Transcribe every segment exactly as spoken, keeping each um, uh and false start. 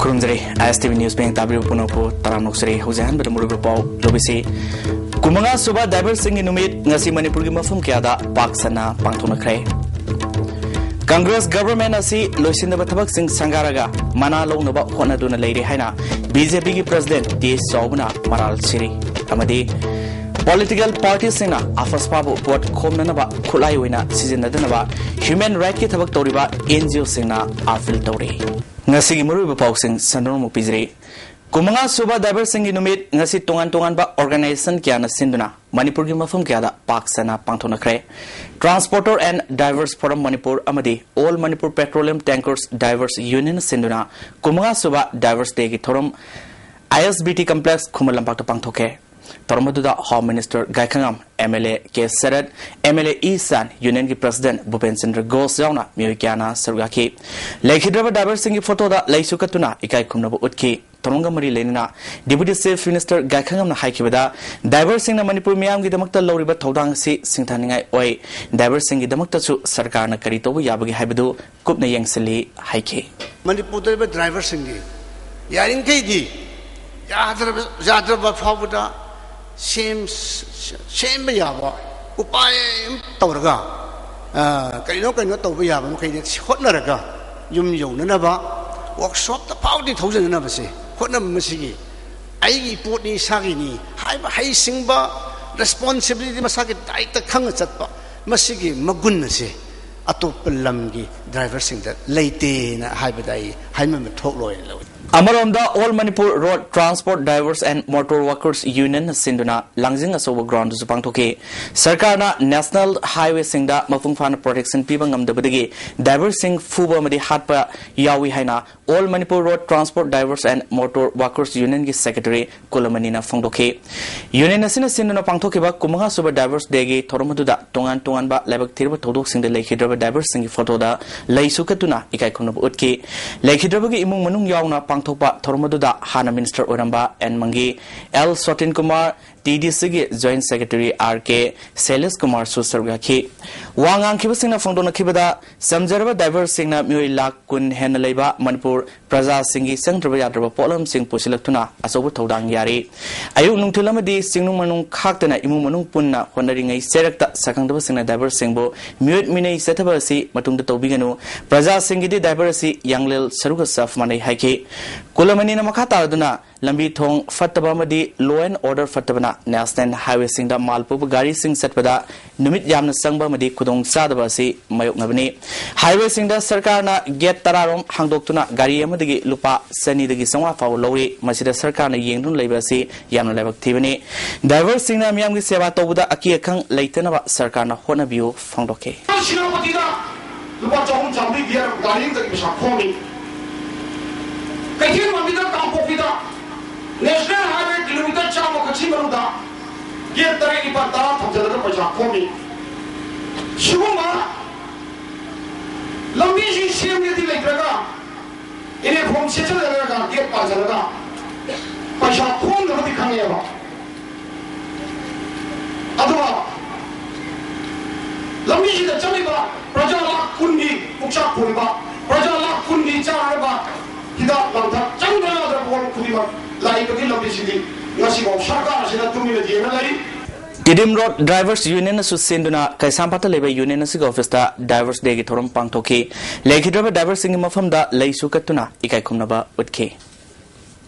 ꯈꯨꯔꯨꯝꯖꯔꯤ꯫ ꯑꯥꯏ ꯑꯦꯁ T V news bank ꯇꯥꯕꯤꯔꯤꯕ ꯄꯨꯝꯅꯃꯛꯄꯨ ꯇꯔꯥꯝꯅ ꯑꯣꯛꯆꯔꯤ꯫ ꯍꯧꯖꯤꯛ ꯑꯍꯥꯟꯕꯗ ꯃꯔꯨꯑꯣꯏꯕ ꯄꯥꯎ ꯂꯧꯕꯤꯁꯤ꯫ ꯀꯨꯟꯃꯉꯥ ꯁꯨꯕ ꯗꯥꯏꯚꯔꯁꯤꯡꯒꯤ ꯅꯨꯃꯤꯠ ꯉꯁꯤ ꯃꯅꯤꯄꯨꯔꯒꯤ ꯃꯐꯝ ꯀꯌꯥꯗ ꯄꯥꯛ ꯁꯟꯅ ꯄꯥꯡꯊꯣꯛꯅꯈ꯭ꯔꯦ꯫ ꯀꯪꯒ꯭ꯔꯦꯁ ꯒꯚꯔꯟꯃꯦꯟꯠ ꯑꯁꯤ ꯂꯣꯏꯁꯤꯟꯗꯕ ꯊꯕꯛꯁꯤꯡ ꯁꯪꯒꯥꯔꯒ ꯃꯅꯥ ꯂꯧꯅꯕ ꯍꯣꯠꯅꯗꯨꯅ ꯂꯩꯔꯤ ꯍꯥꯏꯅ ꯕꯤ ꯖꯦ ꯄꯤꯒꯤ ꯄ꯭ꯔꯁꯤꯗꯦꯟꯠ ꯇꯤ ꯑꯦꯁ ꯆꯥꯎꯕꯅ ꯃꯔꯥꯜ ꯁꯤꯔꯤ꯫ ꯑꯃꯗꯤ ꯄꯣꯂꯤꯇꯤꯀꯦꯜ ꯄꯥꯔꯇꯤꯁꯤꯡꯅ ꯑꯐꯁꯄꯥꯕꯨ ꯚꯣꯠ ꯈꯣꯝꯅꯅꯕ ꯈꯨꯠꯂꯥꯏ ꯑꯣꯏꯅ ꯁꯤꯖꯤꯟꯅꯗꯅꯕ ꯍ꯭ꯌꯨꯃꯦꯟ ꯔꯥꯏꯠꯀꯤ ꯊꯕꯛ ꯇꯧꯔꯤꯕ ꯑꯦꯟ ꯖꯤ ꯑꯣꯁꯤꯡꯅ ꯑꯥꯄꯤꯜ ꯇꯧꯔꯤ꯫ ꯉꯁꯤꯒꯤ ꯃꯔꯨꯑꯣꯏꯕ ꯄꯥꯎꯁꯤꯡ ꯁꯟꯗꯣꯛꯅ ꯑꯃꯨꯛ ꯄꯤꯖꯔꯤ꯫ ꯀꯨꯟꯃꯉꯥ ꯁꯨꯕ ꯗꯥꯏꯚꯔꯁꯤꯡꯒꯤ ꯅꯨꯃꯤꯠ ꯉꯁꯤ ꯇꯣꯉꯥꯟ ꯇꯣꯉꯥꯟꯕ ꯑꯣꯔꯒꯅꯥꯏꯖꯦꯁꯟ ꯀꯌꯥꯅ ꯁꯤꯟꯗꯨꯅ ꯃꯅꯤꯄꯨꯔꯒꯤ ꯃꯐꯝ ꯀꯌꯥꯗ ꯄꯥꯛ ꯁꯟꯅ ꯄꯥꯡꯊꯣꯛꯅꯈ꯭ꯔꯦ꯫ Transporter and drivers forum Manipur ꯑꯃꯗꯤ all Manipur petroleum tankers drivers ꯌꯨꯅꯤꯌꯟꯅ ꯁꯤꯟꯗꯨꯅ ꯀꯨꯟꯃꯉꯥ ꯁꯨꯕ ꯗꯥꯏꯚꯔꯁ ꯗꯦꯒꯤ ꯊꯧꯔꯝ I S B T complex Khuman ꯂꯝꯄꯥꯛꯇ ꯄꯥꯡꯊꯣꯛꯈ꯭ꯔꯦ꯫ ꯊꯧꯔꯝ ꯑꯗꯨꯗ home minister Gaikhangam, M L A K Sarat, M L A E Shan, ꯌꯨꯅꯤꯌꯟꯒꯤ ꯄ꯭ꯔꯁꯤꯗꯦꯟꯠ ꯚꯨꯄꯦꯟ ꯆꯟꯗ꯭ꯔ ꯘꯣꯁ ꯌꯥꯎꯅ ꯃꯤꯑꯣꯏ ꯀꯌꯥꯅ ꯁꯔꯨꯛ ꯌꯥꯈꯤ꯫ ꯂꯩꯈꯤꯗ꯭ꯔꯕ ꯗꯥꯏꯚꯔꯁꯤꯡꯒꯤ ꯐꯣꯇꯣꯗ ꯂꯩꯁꯨ ꯀꯠꯇꯨꯅ ꯏꯀꯥꯏ ꯈꯨꯝꯅꯕ ꯎꯠꯈꯤ꯫ ꯊꯧꯔꯝꯒ ꯃꯔꯤ ꯂꯩꯅꯅ ꯗꯤꯄꯨꯇꯤ ꯆꯤꯐ ꯃꯤꯅꯤꯁꯇꯔ ꯒꯥꯏꯈꯉꯝꯅ ꯍꯥꯏꯈꯤꯕꯗ, ꯗꯥꯏꯚꯔꯁꯤꯡꯅ ꯃꯅꯤꯄꯨꯔ ꯃꯤꯌꯥꯝꯒꯤꯗꯃꯛꯇ ꯂꯧꯔꯤꯕ ꯊꯧꯗꯥꯡ ꯑꯁꯤ ꯁꯤꯡꯊꯥꯅꯤꯡꯉꯥꯏ ꯑꯣꯏ꯫ ꯗꯥꯏꯚꯔꯁꯤꯡꯒꯤꯗꯃꯛꯇꯁꯨ ꯁꯔꯀꯥꯔꯅ ꯀꯔꯤ ꯇꯧꯕ ꯌꯥꯕꯒꯦ ꯍꯥꯏꯕꯗꯨ ꯀꯨꯞꯅ ꯌꯦꯡꯁꯤꯜꯂꯤ ꯍꯥꯏꯈꯤ꯫ ꯃꯅꯤꯄꯨꯔꯗ ꯂꯩꯕ ꯗ꯭ꯔꯥꯏꯚꯔꯁꯤꯡꯒꯤ ꯌꯥꯔꯤꯈꯩꯗꯤ ꯌꯥꯗ꯭ꯔꯕ, ꯌꯥꯗ꯭ꯔꯕ ꯐꯥꯎꯕꯗ ꯁꯦꯝ-, ꯁꯦꯝꯕ ꯌꯥꯕ ꯎꯄꯥꯏ ꯑꯃ ꯇꯧꯔꯒ, ꯑ, ꯀꯩꯅꯣ ꯀꯩꯅꯣ ꯇꯧꯕ ꯌꯥꯕ ꯃꯈꯩꯗꯤ ꯍꯣꯠꯅꯔꯒ ꯌꯨꯝ ꯌꯧꯅꯅꯕ, ꯋꯥꯔꯛꯁꯣꯞꯇ ꯐꯥꯎꯗꯤ ꯊꯧꯖꯅꯅꯕꯁꯦ ꯍꯣꯠꯅꯕ, ꯃꯁꯤꯒꯤ ꯑꯩꯒꯤ ꯄꯣꯠꯅꯤ, ꯏꯁꯥꯒꯤꯅꯤ ꯍꯥꯏꯕ ꯍꯩꯁꯤꯡꯕ, ꯔꯦꯁꯄꯣꯟꯁꯤꯕꯤꯂꯤꯇꯤ, ꯃꯁꯥꯒꯤ ꯗꯥꯏꯇ ꯈꯪꯅ ꯆꯠꯄ, ꯃꯁꯤꯒꯤ ꯃꯒꯨꯟ ꯑꯁꯦ ꯑꯇꯣꯞꯄ ꯂꯝꯒꯤ ꯗ꯭ꯔꯥꯏꯚꯔꯁꯤꯡꯗ ꯂꯩꯇꯦꯅ ꯍꯥꯏꯕꯗ ꯑꯩ ꯍꯥꯏꯃꯟꯕ ꯊꯣꯛꯂꯣꯏꯅ ꯂꯧꯏ꯫ ꯑꯃꯔꯣꯝꯗ, all Manipur road transport drivers and motor workers ꯌꯨꯅꯤꯌꯟꯅ ꯁꯤꯟꯗꯨꯅ ꯂꯥꯡꯖꯤꯡ ꯑꯆꯧꯕ ꯒ꯭ꯔꯥꯎꯟꯗꯁꯨ ꯄꯥꯡꯊꯣꯛꯈꯤ꯫ ꯁꯔꯀꯥꯔꯅ ꯅꯦꯁꯅꯦꯜ ꯍꯥꯏꯋꯦꯁꯤꯡꯗ ꯃꯄꯨꯡ ꯐꯥꯅ ꯄ꯭ꯔꯣꯇꯦꯛꯁꯟ ꯄꯤꯕ ꯉꯝꯗꯕꯗꯒꯤ ꯗ꯭ꯔꯥꯏꯚꯔꯁꯤꯡ ꯐꯨꯕ ꯑꯃꯗꯤ ꯍꯥꯠꯄ ꯌꯥꯎꯏ ꯍꯥꯏꯅ all Manipur road transport drivers and motor workers ꯌꯨꯅꯤꯌꯟꯒꯤ ꯁꯦꯀ꯭ꯔꯦꯇꯔꯤ ꯀꯨꯂꯃꯅꯤꯅ ꯐꯣꯡꯗꯣꯛꯈꯤ꯫ ꯌꯨꯅꯤꯌꯟ ꯑꯁꯤꯅ ꯁꯤꯟꯗꯨꯅ ꯄꯥꯡꯊꯣꯛꯈꯤꯕ ꯀꯨꯟꯃꯉꯥ ꯁꯨꯕ ꯗ꯭ꯔꯥꯏꯚꯔꯁ ꯗꯦꯒꯤ ꯊꯧꯔꯝ ꯑꯗꯨꯗ ꯇꯣꯉꯥꯟ ꯇꯣꯉꯥꯟꯕ ꯂꯥꯏꯕꯛ ꯊꯤꯔꯕ ꯊꯧꯗꯣꯛꯁꯤꯡꯗ ꯂꯩꯈꯤꯗ꯭ꯔꯕ ꯗ꯭ꯔꯥꯏꯚꯔꯁꯤꯡꯒꯤ ꯐꯣꯇꯣꯗ ꯂꯩꯁꯨ ꯀꯠꯇꯨꯅ ꯏꯀꯥꯏ ꯈꯨꯝꯅꯕ ꯎꯠꯈꯤ꯫ ꯂꯩꯈꯤꯗ꯭ꯔꯕꯒꯤ ꯏꯃꯨꯡ ꯃꯅꯨꯡ ꯌꯥꯎꯅ ꯄꯥꯡꯊꯣꯛꯄ ꯊꯧꯔꯝ ꯑꯗꯨꯗ ꯍꯥꯟꯅ ꯃꯤꯅꯤꯁꯇꯔ ꯑꯣꯏꯔꯝꯕ N Mangi, L Sotin Kumar, T D ꯁꯤꯒꯤ Joint Secretary R K Sailesh ꯀꯨꯃꯥꯔꯁꯨ ꯁꯔꯨꯛ ꯌꯥꯈꯤ꯫ ꯋꯥ ꯉꯥꯡꯈꯤꯕꯁꯤꯡꯅ ꯐꯣꯡꯗꯣꯛꯅꯈꯤꯕꯗ, ꯆꯝꯖꯔꯕ ꯗ꯭ꯔꯥꯏꯚꯔꯁꯤꯡꯅ ꯃꯤꯑꯣꯏ ꯂꯥꯈ ꯀꯨꯟ ꯍꯦꯟꯅ ꯂꯩꯕ ꯃꯅꯤꯄꯨꯔ ꯄ꯭ꯔꯖꯥꯁꯤꯡꯒꯤ ꯆꯪꯗ꯭ꯔꯕ ꯌꯥꯗ꯭ꯔꯕ ꯄꯣꯠꯂꯝꯁꯤꯡ ꯄꯨꯁꯤꯜꯂꯛꯇꯨꯅ ꯑꯆꯧꯕ ꯊꯧꯗꯥꯡ ꯌꯥꯔꯤ꯫ ꯑꯌꯨꯛ ꯅꯨꯡꯊꯤꯜ ꯑꯃꯗꯤ ꯆꯤꯡꯅꯨꯡ ꯃꯅꯨꯡ ꯈꯥꯛꯇꯅ ꯏꯃꯨꯡ ꯃꯅꯨꯡ ꯄꯨꯟꯅ ꯍꯣꯠꯅꯔꯤꯉꯩ ꯆꯩꯔꯛꯇ ꯁꯛꯈꯪꯗꯕꯁꯤꯡꯅ ꯗ꯭ꯔꯥꯏꯚꯔꯁꯤꯡꯕꯨ ꯃꯤꯑꯣꯠ ꯃꯤꯅꯩ ꯆꯠꯊꯕ ꯑꯁꯤ ꯃꯇꯨꯡꯗ ꯇꯧꯕꯤꯒꯅꯨ꯫ ꯄ꯭ꯔꯖꯥꯁꯤꯡꯒꯤꯗꯤ ꯗ꯭ꯔꯥꯏꯚꯔ ꯑꯁꯤ ꯌꯥꯡꯂꯦꯜ ꯁꯔꯨꯒ ꯆꯞ ꯃꯥꯟꯅꯩ ꯍꯥꯏꯈꯤ꯫ ꯀꯨꯂꯃꯅꯤꯅ ꯃꯈꯥ ꯇꯥꯔꯗꯨꯅ ꯂꯝꯕꯤ ꯊꯣꯡ ꯐꯠꯇꯕ ꯑꯃꯗꯤ law and order ꯐꯠꯇꯕꯅ national highwayꯁꯤꯡꯗ ꯃꯥꯜ ꯄꯨꯕ ꯒꯥꯔꯤꯁꯤꯡ ꯆꯠꯄꯗ ꯅꯨꯃꯤꯠ ꯌꯥꯝꯅ ꯆꯪꯕ ꯑꯃꯗꯤ ꯈꯨꯗꯣꯡ ꯆꯥꯗꯕ ꯑꯁꯤ ꯃꯥꯌꯣꯛꯅꯕꯅꯤ꯫ Highwayꯁꯤꯡꯗ ꯁꯔꯀꯥꯔꯅ gate ꯇꯔꯥꯔꯣꯝ ꯍꯥꯡꯗꯣꯛꯇꯨꯅ ꯒꯥꯔꯤ ꯑꯃꯗꯒꯤ ꯂꯨꯄꯥ ꯆꯅꯤꯗꯒꯤ ꯆꯥꯝꯃꯉꯥ ꯐꯥꯎꯕ ꯂꯧꯔꯤ꯫ ꯃꯁꯤꯗ ꯁꯔꯀꯥꯔꯅ ꯌꯦꯡꯗꯨꯅ ꯂꯩꯕ ꯑꯁꯤ ꯌꯥꯝꯅ ꯂꯥꯏꯕꯛ ꯊꯤꯕꯅꯤ꯫ ꯗ꯭ꯔꯥꯏꯚꯔꯁꯤꯡꯅ ꯃꯤꯌꯥꯝꯒꯤ ꯁꯦꯕꯥ ꯇꯧꯕꯗ ꯑꯀꯤ ꯑꯈꯪ ꯂꯩꯇꯅꯕ ꯁꯔꯀꯥꯔꯅ ꯍꯣꯠꯅꯕꯤꯌꯨ ꯐꯣꯡꯗꯣꯛꯈꯤ꯫ ꯁꯦꯅꯥꯄꯇꯤꯗ ꯂꯨꯄꯥ ꯆꯍꯨꯝ ꯆꯥꯝꯃꯔꯤ ꯕꯤꯌꯔ ꯒꯥꯔꯤ ꯑꯃꯗꯒꯤ ꯄꯩꯁꯥ ꯈꯣꯝꯃꯤ꯫ ꯀꯩꯊꯦꯜ ꯃꯟꯕꯤꯗ, ꯀꯥꯡꯄꯣꯛꯄꯤꯗ national highway kilometre ꯆꯥꯝꯃ ꯈꯛꯁꯤ ꯃꯅꯨꯡꯗ gate ꯇꯔꯦꯠ ꯅꯤꯄꯥꯜ ꯇꯔꯥ ꯊꯝꯖꯤꯜꯂꯒ ꯄꯩꯁꯥ ꯈꯣꯝꯃꯤ꯫ ꯁꯤꯒꯨꯝꯕ ꯂꯝꯕꯤꯁꯤ ꯁꯦꯝꯒꯦꯗꯤ ꯂꯩꯇ꯭ꯔꯒ uniform ꯁꯦꯠꯆꯜꯂꯒ gate ꯄꯥꯟꯁꯤꯜꯂꯒ ꯄꯩꯁꯥ ꯈꯣꯝꯅꯕꯗꯤ ꯈꯪꯉꯦꯕ꯫ ꯑꯗꯨꯒ ꯂꯝꯕꯤꯁꯤꯗ ꯆꯠꯂꯤꯕ ꯄ꯭ꯔꯖꯥ ꯂꯥꯈ ꯀꯨꯟꯒꯤ ꯄꯨꯛꯆꯥꯛ ꯄꯨꯔꯤꯕ, ꯄ꯭ꯔꯖꯥ ꯂꯥꯈ ꯀꯨꯟꯒꯤ ꯆꯥꯅꯅꯕ ꯍꯤꯗꯥꯛ ꯂꯥꯡꯊꯛ ꯆꯪꯗ ꯌꯥꯗ꯭ꯔꯕ ꯄꯣꯠ ꯈꯨꯗꯤꯡꯃꯛ ꯂꯥꯛꯏꯕꯒꯤ ꯂꯝꯕꯤꯁꯤꯗꯤ ꯉꯁꯤꯐꯥꯎ ꯁꯔꯀꯥꯔꯁꯤꯅ ꯇꯨꯃꯤꯟꯅ ꯌꯦꯡꯅ ꯂꯩ꯫ ꯇꯤꯗꯤꯝ ꯔꯣꯗ ꯗ꯭ꯔꯥꯏꯚꯔꯁ ꯌꯨꯅꯤꯌꯟꯅꯁꯨ ꯁꯤꯟꯗꯨꯅ ꯀꯩꯁꯥꯝꯄꯥꯠꯇ ꯂꯩꯕ ꯌꯨꯅꯤꯌꯟ ꯑꯁꯤꯒꯤ ꯑꯣꯐꯤꯁꯇ ꯗ꯭ꯔꯥꯏꯚꯔꯁ ꯗꯦꯒꯤ ꯊꯧꯔꯝ ꯄꯥꯡꯊꯣꯛꯈꯤ꯫ ꯂꯩꯈꯤꯗ꯭ꯔꯕ ꯗ꯭ꯔꯥꯏꯚꯔꯁꯤꯡꯒꯤ ꯃꯐꯝꯗ ꯂꯩꯁꯨ ꯀꯠꯇꯨꯅ ꯏꯀꯥꯏ ꯈꯨꯝꯅꯕ ꯎꯠꯈꯤ꯫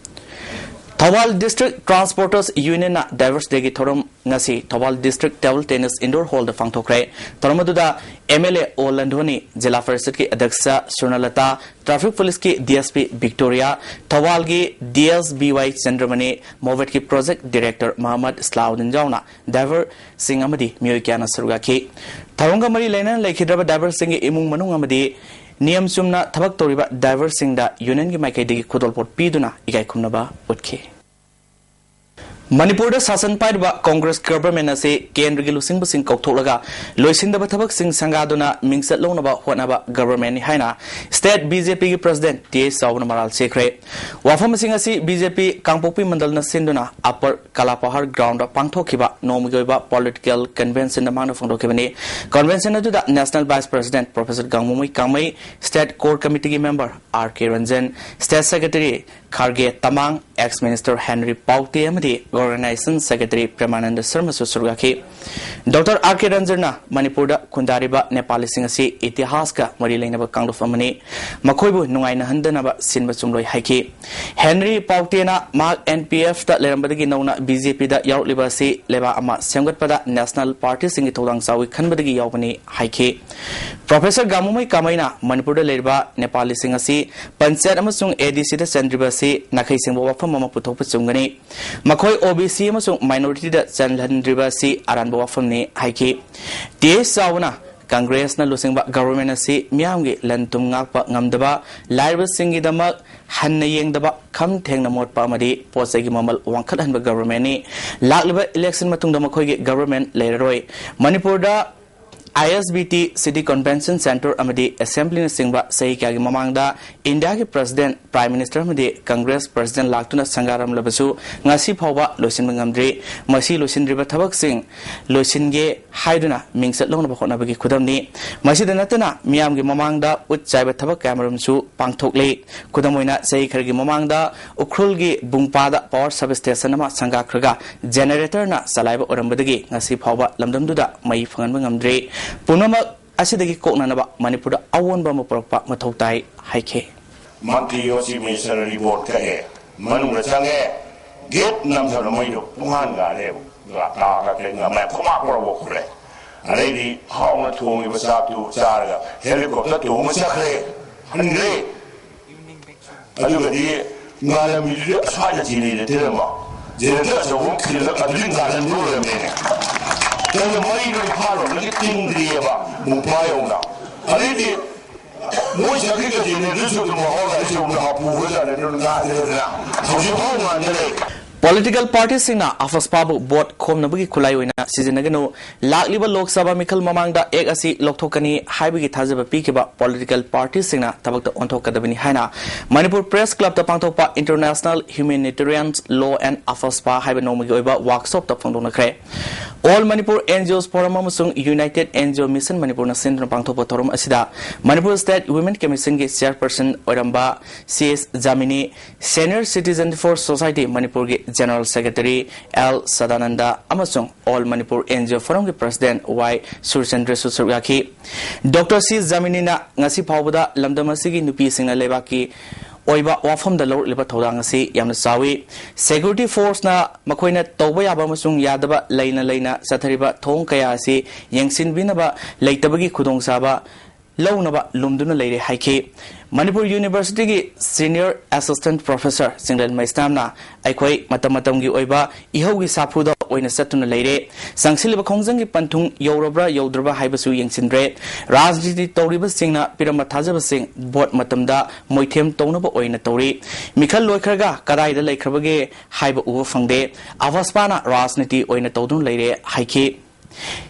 ꯊꯧꯕꯥꯜ ꯗꯤꯁꯇ꯭ꯔꯤꯛ ꯇ꯭ꯔꯥꯟꯁꯄꯣꯔꯇꯔꯁ ꯌꯨꯅꯤꯌꯟꯅ ꯗ꯭ꯔꯥꯏꯚꯔꯁ ꯗꯦꯒꯤ ꯊꯧꯔꯝ ꯉꯁꯤ Thoubal district table tennis indoor ꯍꯣꯜꯗ ꯄꯥꯡꯊꯣꯛꯈ꯭ꯔꯦ꯫ ꯊꯧꯔꯝ ꯑꯗꯨꯗ ꯑꯦꯝ ꯑꯦꯜ ꯑꯦ ꯑꯣ ꯂꯟꯗꯣꯅꯤ, ꯖꯤꯂꯥ ꯄꯔꯤꯁꯠꯀꯤ ꯑꯗ꯭ꯌꯛꯁ ꯁꯨꯔꯅꯂꯇꯥ, ꯇ꯭ꯔꯥꯐꯤꯛ ꯄꯨꯂꯤꯁꯀꯤ ꯗꯤ ꯑꯦꯁ ꯄꯤ ꯚꯤꯛꯇꯣꯔꯤꯌꯥ, ꯊꯧꯕꯥꯜꯒꯤ D S B Y Chandramani, ꯃꯣꯕꯦꯠꯀꯤ ꯄ꯭ꯔꯣꯖꯦꯛ ꯗꯤꯔꯦꯛꯇꯔ ꯃꯍꯃꯗ ꯁꯂꯥꯎꯗꯤꯟ ꯌꯥꯎꯅ ꯗ꯭ꯔꯥꯏꯚꯔꯁꯤꯡ ꯑꯃꯗꯤ ꯃꯤꯑꯣꯏ ꯀꯌꯥꯅ ꯁꯔꯨꯛ ꯌꯥꯈꯤ꯫ ꯊꯧꯔꯝꯒ ꯃꯔꯤ ꯂꯩꯅꯅ ꯂꯩꯈꯤꯗ꯭ꯔꯕ ꯗ꯭ꯔꯥꯏꯚꯔꯁꯤꯡꯒꯤ ꯏꯃꯨꯡ ꯃꯅꯨꯡ ꯑꯃꯗꯤ ꯅꯤꯌꯝ ꯆꯨꯝꯅ ꯊꯕꯛ ꯇꯧꯔꯤꯕ ꯗ꯭ꯔꯥꯏꯚꯔꯁꯤꯡꯗ ꯌꯨꯅꯤꯌꯟꯒꯤ ꯃꯥꯏꯀꯩꯗꯒꯤ ꯈꯨꯗꯣꯜꯄꯣꯠ ꯄꯤꯗꯨꯅ ꯏꯀꯥꯏ ꯈꯨꯝꯅꯕ ꯎꯠꯈꯤ꯫ ꯃꯅꯤꯄꯨꯔꯗ ꯁꯥꯁꯟ ꯄꯥꯏꯔꯤꯕ ꯀꯣꯡꯒ꯭ꯔꯦꯁ ꯒꯚꯔꯟꯃꯦꯟꯠ ꯑꯁꯤ ꯀꯦꯟꯗ꯭ꯔꯒꯤ ꯂꯨꯆꯤꯡꯕꯁꯤꯡ ꯀꯧꯊꯣꯛꯂꯒ ꯂꯣꯏꯁꯤꯟꯗꯕ ꯊꯕꯛꯁꯤꯡ ꯁꯪꯒꯥꯗꯨꯅ ꯃꯤꯡꯆꯠ ꯂꯧꯅꯕ ꯍꯣꯠꯅꯕ ꯒꯚꯔꯟꯃꯦꯟꯠꯅꯤ ꯍꯥꯏꯅ ꯁ꯭ꯇꯦꯠ ꯕꯤ ꯖꯦ ꯄꯤꯒꯤ ꯄ꯭ꯔꯁꯤꯗꯦꯟꯠ ꯇꯤ ꯑꯩꯆ ꯆꯥꯎꯕꯅ ꯃꯔꯥꯜ ꯁꯤꯈ꯭ꯔꯦ꯫ ꯋꯥꯐꯝ ꯑꯁꯤꯡ ꯑꯁꯤ ꯕꯤ ꯖꯦ ꯄꯤ ꯀꯥꯡꯄꯣꯛꯄꯤ ꯃꯟꯗꯜꯅ ꯁꯤꯟꯗꯨꯅ ꯑꯄꯔ ꯀꯂꯥꯄꯍꯥꯔ ꯒ꯭ꯔꯥꯎꯟꯗ ꯄꯥꯡꯊꯣꯛꯈꯤꯕ ꯅꯣꯡꯃꯒꯤ ꯑꯣꯏꯕ ꯄꯣꯂꯤꯇꯤꯀꯦꯜ ꯀꯟꯚꯦꯟꯁꯟꯗ ꯃꯍꯥꯛꯅ ꯐꯣꯡꯗꯣꯛꯈꯤꯕꯅꯤ꯫ ꯀꯟꯚꯦꯟꯁꯟ ꯑꯗꯨꯗ national vice president professor Gangmumei Kamei, state core ꯀꯃꯤꯇꯤꯒꯤ member R K Ranjan, state secretary Kharge Tamang, ex minister Henry Paote ꯑꯃꯗꯤ ꯑꯣꯔꯒꯅꯥꯏꯖꯦꯁꯟ ꯁꯦꯀ꯭ꯔꯦꯇꯔꯤ ꯄ꯭ꯔꯦꯃꯥꯅꯟꯗ ꯁꯔꯃꯁꯨ ꯁꯔꯨꯛ ꯌꯥꯈꯤ꯫ ꯗꯣꯛꯇꯔ ꯑꯥꯔ ꯀꯦ ꯔꯟꯖꯟꯅ ꯃꯅꯤꯄꯨꯔꯗ ꯈꯨꯟꯗꯥꯔꯤꯕ ꯅꯦꯄꯥꯂꯤꯁꯤꯡ ꯑꯁꯤ ꯏꯇꯤꯍꯥꯁꯀ ꯃꯔꯤ ꯂꯩꯅꯕ ꯀꯥꯡꯂꯨꯞ ꯑꯃꯅꯤ, ꯃꯈꯣꯏꯕꯨ ꯅꯨꯡꯉꯥꯏꯅꯍꯟꯗꯅꯕ ꯁꯤꯟꯕ ꯆꯨꯝꯂꯣꯏ ꯍꯥꯏꯈꯤ꯫ ꯍꯦꯟꯔꯤ ꯄꯥꯎꯇꯦꯅ ꯃꯍꯥꯛ ꯑꯦꯟ ꯄꯤ ꯑꯦꯐꯇ ꯂꯩꯔꯝꯕꯗꯒꯤ ꯅꯧꯅ ꯕꯤ ꯖꯦ ꯄꯤꯗ ꯌꯥꯎꯔꯛꯂꯤꯕ ꯑꯁꯤ ꯂꯩꯕꯥꯛ ꯑꯃ ꯁꯦꯝꯒꯠꯄꯗ ꯅꯦꯁꯅꯦꯜ ꯄꯥꯔꯇꯤꯁꯤꯡꯒꯤ ꯊꯧꯗꯥꯡ ꯆꯥꯎꯏ ꯈꯟꯕꯗꯒꯤ ꯌꯥꯎꯕꯅꯤ ꯍꯥꯏꯈꯤ꯫ ꯄ꯭ꯔꯣꯐꯦꯁꯔ ꯒꯥꯃꯨꯃꯩ ꯀꯥꯃꯩꯅ ꯃꯅꯤꯄꯨꯔꯗ ꯂꯩꯔꯤꯕ ꯅꯦꯄꯥꯂꯤꯁꯤꯡ ꯑꯁꯤ ꯄꯟꯆꯥꯌꯠ ꯑꯃꯁꯨꯡ ꯑꯦ ꯗꯤ ꯁꯤꯗ ꯆꯟꯗ꯭ꯔꯤꯕ ꯑꯁꯤ ꯅꯥꯈꯩ ꯁꯦꯡꯕ ꯋꯥꯐꯝ ꯑꯃ ꯄꯨꯊꯣꯛꯄ ꯆꯨꯝꯒꯅꯤ꯫ ꯃꯈꯣꯏ ꯑꯣ ꯕꯤ ꯁꯤ ꯑꯃꯁꯨꯡ ꯃꯥꯏꯅꯣꯔꯤꯇꯤꯗ ꯆꯜꯍꯟꯗ꯭ꯔꯤꯕ ꯑꯁꯤ ꯑꯔꯥꯟꯕ ꯋꯥꯐꯝꯅꯤ ꯍꯥꯏꯈꯤ꯫ ꯇꯤ ꯑꯩꯆ ꯆꯥꯎꯕꯅ ꯀꯪꯒ꯭ꯔꯦꯁꯅ ꯂꯨꯆꯤꯡꯕ ꯒꯚꯔꯟꯃꯦꯟꯠ ꯑꯁꯤ ꯃꯤꯌꯥꯝꯒꯤ ꯂꯟ ꯊꯨꯝ ꯉꯥꯛꯄ ꯉꯝꯗꯕ, ꯂꯥꯏꯔꯕꯁꯤꯡꯒꯤꯗꯃꯛ ꯍꯟꯅ ꯌꯦꯡꯗꯕ, ꯈꯝ ꯊꯦꯡꯅ ꯃꯣꯠꯄ ꯑꯃꯗꯤ ꯄꯣꯠ ꯆꯩꯒꯤ ꯃꯃꯜ ꯋꯥꯡꯈꯠꯍꯟꯕ ꯒꯚꯔꯟꯃꯦꯟꯠꯅꯤ꯫ ꯂꯥꯛꯂꯤꯕ ꯏꯂꯦꯛꯁꯟ ꯃꯇꯨꯡꯗ ꯃꯈꯣꯏꯒꯤ ꯒꯚꯔꯟꯃꯦꯟꯠ ꯂꯩꯔꯔꯣꯏ꯫ ꯃꯅꯤꯄꯨꯔꯗ I S B T, city convention centre ꯑꯃꯗꯤ ꯑꯦꯁꯦꯝꯕ꯭ꯂꯤꯅꯆꯤꯡꯕ ꯆꯍꯤ ꯀꯌꯥꯒꯤ ꯃꯃꯥꯡꯗ ꯏꯟꯗꯤꯌꯥꯒꯤ ꯄ꯭ꯔꯁꯤꯗꯦꯟꯠ, ꯄ꯭ꯔꯥꯏꯝ ꯃꯤꯅꯤꯁꯇꯔ ꯑꯃꯗꯤ ꯀꯪꯒ꯭ꯔꯦꯁ ꯄ꯭ꯔꯁꯤꯗꯦꯟꯠ ꯂꯥꯛꯇꯨꯅ ꯁꯪꯒꯥꯔꯝꯂꯕꯁꯨ ꯉꯁꯤ ꯐꯥꯎꯕ ꯂꯣꯏꯁꯤꯟꯕ ꯉꯝꯗ꯭ꯔꯤ꯫ ꯃꯁꯤ ꯂꯣꯏꯁꯤꯟꯗ꯭ꯔꯤꯕ ꯊꯕꯛꯁꯤꯡ ꯂꯣꯏꯁꯤꯟꯒꯦ ꯍꯥꯏꯗꯨꯅ ꯃꯤꯡꯆꯠ ꯂꯧꯅꯕ ꯍꯣꯠꯅꯕꯒꯤ ꯈꯨꯗꯝꯅꯤ꯫ ꯃꯁꯤꯗ ꯅꯠꯇꯅ ꯃꯤꯌꯥꯝꯒꯤ ꯃꯃꯥꯡꯗ ꯎꯠ ꯆꯥꯏꯕ ꯊꯕꯛ ꯀꯌꯥꯃꯔꯨꯝꯁꯨ ꯄꯥꯡꯊꯣꯛꯂꯤ꯫ ꯈꯨꯗꯝ ꯑꯣꯏꯅ, ꯆꯍꯤ ꯈꯔꯒꯤ ꯃꯃꯥꯡꯗ ꯎꯈ꯭ꯔꯨꯜꯒꯤ ꯕꯨꯡꯄꯥꯗ ꯄꯥꯋꯔ ꯁꯕ ꯁ꯭ꯇꯦꯁꯟ ꯑꯃ ꯁꯪꯒꯥꯈ꯭ꯔꯒ ꯖꯦꯅꯦꯔꯦꯇꯔꯅ ꯆꯂꯥꯏꯕ ꯑꯣꯏꯔꯝꯕꯗꯒꯤ ꯉꯁꯤ ꯐꯥꯎꯕ ꯂꯝꯗꯝꯗꯨꯗ ꯃꯩ ꯐꯪꯍꯟꯕ ꯉꯝꯗ꯭ꯔꯤ꯫ ꯄꯨꯝꯅꯃꯛ ꯑꯁꯤꯗꯒꯤ ꯀꯣꯛꯅꯅꯕ ꯃꯅꯤꯄꯨꯔꯗ ꯑꯑꯣꯟꯕ ꯑꯃ ꯄꯨꯔꯛꯄ ꯃꯊꯧ ꯇꯥꯏ ꯍꯥꯏꯈꯤ꯫ ꯃꯟꯇ꯭ꯔꯤ ꯑꯣ ꯆꯤꯐ ꯃꯤꯅꯤꯁꯇꯔꯅ ꯔꯤꯄꯣꯔꯠ ꯀꯛꯑꯦ, ꯃꯅꯨꯡꯗ ꯆꯪꯉꯦ, ꯒꯦꯠ ꯅꯝꯊꯕꯗ ꯃꯩꯗꯣ ꯄꯨꯡꯍꯥꯟ ꯉꯥꯜꯂꯦꯕ꯫ ꯇꯥ ꯀꯛꯀꯦ ꯉꯝꯃꯦ, ꯈꯨꯃꯥꯛ ꯄꯨꯔꯥ ꯄꯣꯛꯈ꯭ꯔꯦ꯫ ꯑꯗꯩꯗꯤ ꯍꯥꯎꯅ ꯊꯣꯡꯉꯤꯕ ꯆꯥꯛꯇꯨ ꯆꯥꯔꯒ ꯍꯦꯂꯤꯀꯣꯞꯇꯔ ꯇꯣꯡꯉ ꯆꯠꯈ꯭ꯔꯦ, ꯍꯟꯈ꯭ꯔꯦ꯫ ꯑꯗꯨꯒꯗꯤ ꯉꯥꯜꯂꯝꯃꯤꯗꯨꯗꯤ ꯑꯁ꯭ꯋꯥꯏꯗ ꯆꯦꯟꯅꯩꯗ ꯊꯤꯜꯂꯝꯕ ꯖꯦꯅꯦꯔꯦꯇꯔ ꯑꯆꯧꯕ ꯑꯃ ꯈꯤꯜꯂꯒ ꯑꯗꯨꯗꯤ ꯉꯥꯜꯍꯟꯕ ꯑꯣꯏꯔꯝꯃꯦꯅꯦ꯫ ꯀꯩꯅꯣ ꯃꯩꯗꯣ ꯏꯝꯐꯥꯜ ꯂꯣꯝꯗꯒꯤ ꯇꯤꯡꯗ꯭ꯔꯤꯑꯕ ꯃꯨꯡꯐꯥ ꯌꯧꯅ꯫ ꯑꯗꯩꯗꯤ ꯃꯣꯏ ꯆꯠꯈꯤꯕ ꯖꯦꯅꯦꯔꯦꯇꯔꯁꯨ ꯑꯗꯨꯝ ꯃꯍꯧꯁꯥ ꯑꯩꯁꯨ ꯑꯃꯨꯛ ꯍꯥꯞꯄꯨꯕꯖꯥꯠꯅꯤ, ꯑꯗꯨꯅ ꯉꯥꯟꯗ꯭ꯔꯦꯗꯅ ꯍꯧꯖꯤꯛ ꯐꯥꯎ ꯉꯥꯟꯗ ꯂꯩ꯫ Political partyꯁꯤꯡꯅ ꯑꯐꯁꯄꯥꯕꯨ ꯚꯣꯠ ꯈꯣꯝꯅꯕꯒꯤ ꯈꯨꯠꯂꯥꯏ ꯑꯣꯏꯅ ꯁꯤꯖꯤꯟꯅꯒꯅꯨ꯫ ꯂꯥꯛꯂꯤꯕ ꯂꯣꯛ ꯁꯚꯥ ꯃꯤꯈꯜ ꯃꯃꯥꯡꯗ ꯑꯦꯛ ꯑꯁꯤ ꯂꯧꯊꯣꯛꯀꯅꯤ ꯍꯥꯏꯕꯒꯤ ꯊꯥꯖꯕ ꯄꯤꯈꯤꯕ political partyꯁꯤꯡꯅ ꯊꯕꯛꯇ ꯑꯣꯟꯊꯣꯛꯀꯗꯕꯅꯤ ꯍꯥꯏꯅ ꯃꯅꯤꯄꯨꯔ Press Clubꯇ ꯄꯥꯡꯊꯣꯛꯄ International Humanitarian Law and ꯑꯐꯁꯄꯥ ꯍꯥꯏꯕ ꯅꯣꯡꯃꯒꯤ ꯑꯣꯏꯕ workshopꯇ ꯐꯣꯡꯗꯣꯛꯅꯈ꯭ꯔꯦ꯫ All Manipur NGOs Forum ꯑꯃꯁꯨꯡ United NGO Mission ꯃꯅꯤꯄꯨꯔꯅ ꯁꯤꯟꯗꯨꯅ ꯄꯥꯡꯊꯣꯛꯄ ꯊꯧꯔꯝ ꯑꯁꯤꯗ ꯃꯅꯤꯄꯨꯔ State Women Commissionꯒꯤ chairperson ꯑꯣꯏꯔꯝꯕ C S Jamini, Senior Citizen for Society ꯃꯅꯤꯄꯨꯔꯒꯤ General Secretary ꯑꯦꯜ ꯁꯗꯥꯅꯟꯗ ꯑꯃꯁꯨꯡ All Manipur NGO Forumꯒꯤ President ꯋꯥꯏ ꯁꯨꯔꯆꯟꯗ꯭ꯔꯁꯨ ꯁꯔꯨꯛ ꯌꯥꯈꯤ꯫ ꯗꯣꯛꯇꯔ ꯁꯤ ꯖꯥꯃꯤꯅꯤꯅ ꯉꯁꯤ ꯐꯥꯎꯕꯗ ꯂꯝꯗꯝ ꯑꯁꯤꯒꯤ ꯅꯨꯄꯤꯁꯤꯡꯅ ꯂꯩꯕꯥꯛꯀꯤ ꯑꯣꯏꯕ ꯋꯥꯐꯝꯗ ꯂꯧꯔꯛꯂꯤꯕ ꯊꯧꯗꯥꯡ ꯑꯁꯤ ꯌꯥꯝꯅ ꯆꯥꯎꯏ꯫ Security forceꯅ ꯃꯈꯣꯏꯅ ꯇꯧꯕ ꯌꯥꯕ ꯑꯃꯁꯨꯡ ꯌꯥꯗꯕ ꯂꯩꯅ ꯂꯩꯅ ꯆꯠꯊꯔꯤꯕ ꯊꯧꯑꯣꯡ ꯀꯌꯥ ꯑꯁꯤ ꯌꯦꯡꯁꯤꯟꯕꯤꯅꯕ ꯂꯩꯇꯕꯒꯤ ꯈꯨꯗꯣꯡꯆꯥꯕ ꯂꯧꯅꯕ ꯂꯨꯝꯗꯨꯅ ꯂꯩꯔꯦ ꯍꯥꯏꯈꯤ꯫ Manipur Universityꯒꯤ Senior Assistant Professor Chinglen ꯃꯩꯁꯅꯥꯝꯅ ꯑꯩꯈꯣꯏ ꯃꯇꯝ ꯃꯇꯝꯒꯤ ꯑꯣꯏꯕ ꯏꯍꯧꯒꯤ ꯁꯥꯐꯨꯗ ꯑꯣꯏꯅ ꯆꯠꯇꯨꯅ ꯂꯩꯔꯦ꯫ ꯆꯪꯁꯤꯜꯂꯤꯕ ꯈꯣꯡꯖꯪꯒꯤ ꯄꯟꯊꯨꯡ ꯌꯧꯔꯕ꯭ꯔꯥ ꯌꯧꯗ꯭ꯔꯕ꯭ꯔꯥ ꯍꯥꯏꯕꯁꯨ ꯌꯦꯡꯁꯤꯟꯗ꯭ꯔꯦ꯫ ꯔꯥꯖꯅꯤꯇꯤ ꯇꯧꯔꯤꯕꯁꯤꯡꯅ ꯄꯤꯔꯝꯕ ꯊꯥꯖꯕꯁꯤꯡ ꯚꯣꯠ ꯃꯇꯝꯗ ꯃꯣꯏꯊꯦꯝ ꯇꯧꯅꯕ ꯑꯣꯏꯅ ꯇꯧꯔꯤ꯫ ꯃꯤꯈꯜ ꯂꯣꯏꯈ꯭ꯔꯒ ꯀꯗꯥꯏꯗ ꯂꯩꯈ꯭ꯔꯕꯒꯦ ꯍꯥꯏꯕ ꯎꯕ ꯐꯪꯗꯦ꯫ ꯑꯐꯁꯄꯥꯅ ꯔꯥꯖꯅꯤꯇꯤ ꯑꯣꯏꯅ ꯇꯧꯗꯨꯅ ꯂꯩꯔꯦ ꯍꯥꯏꯈꯤ꯫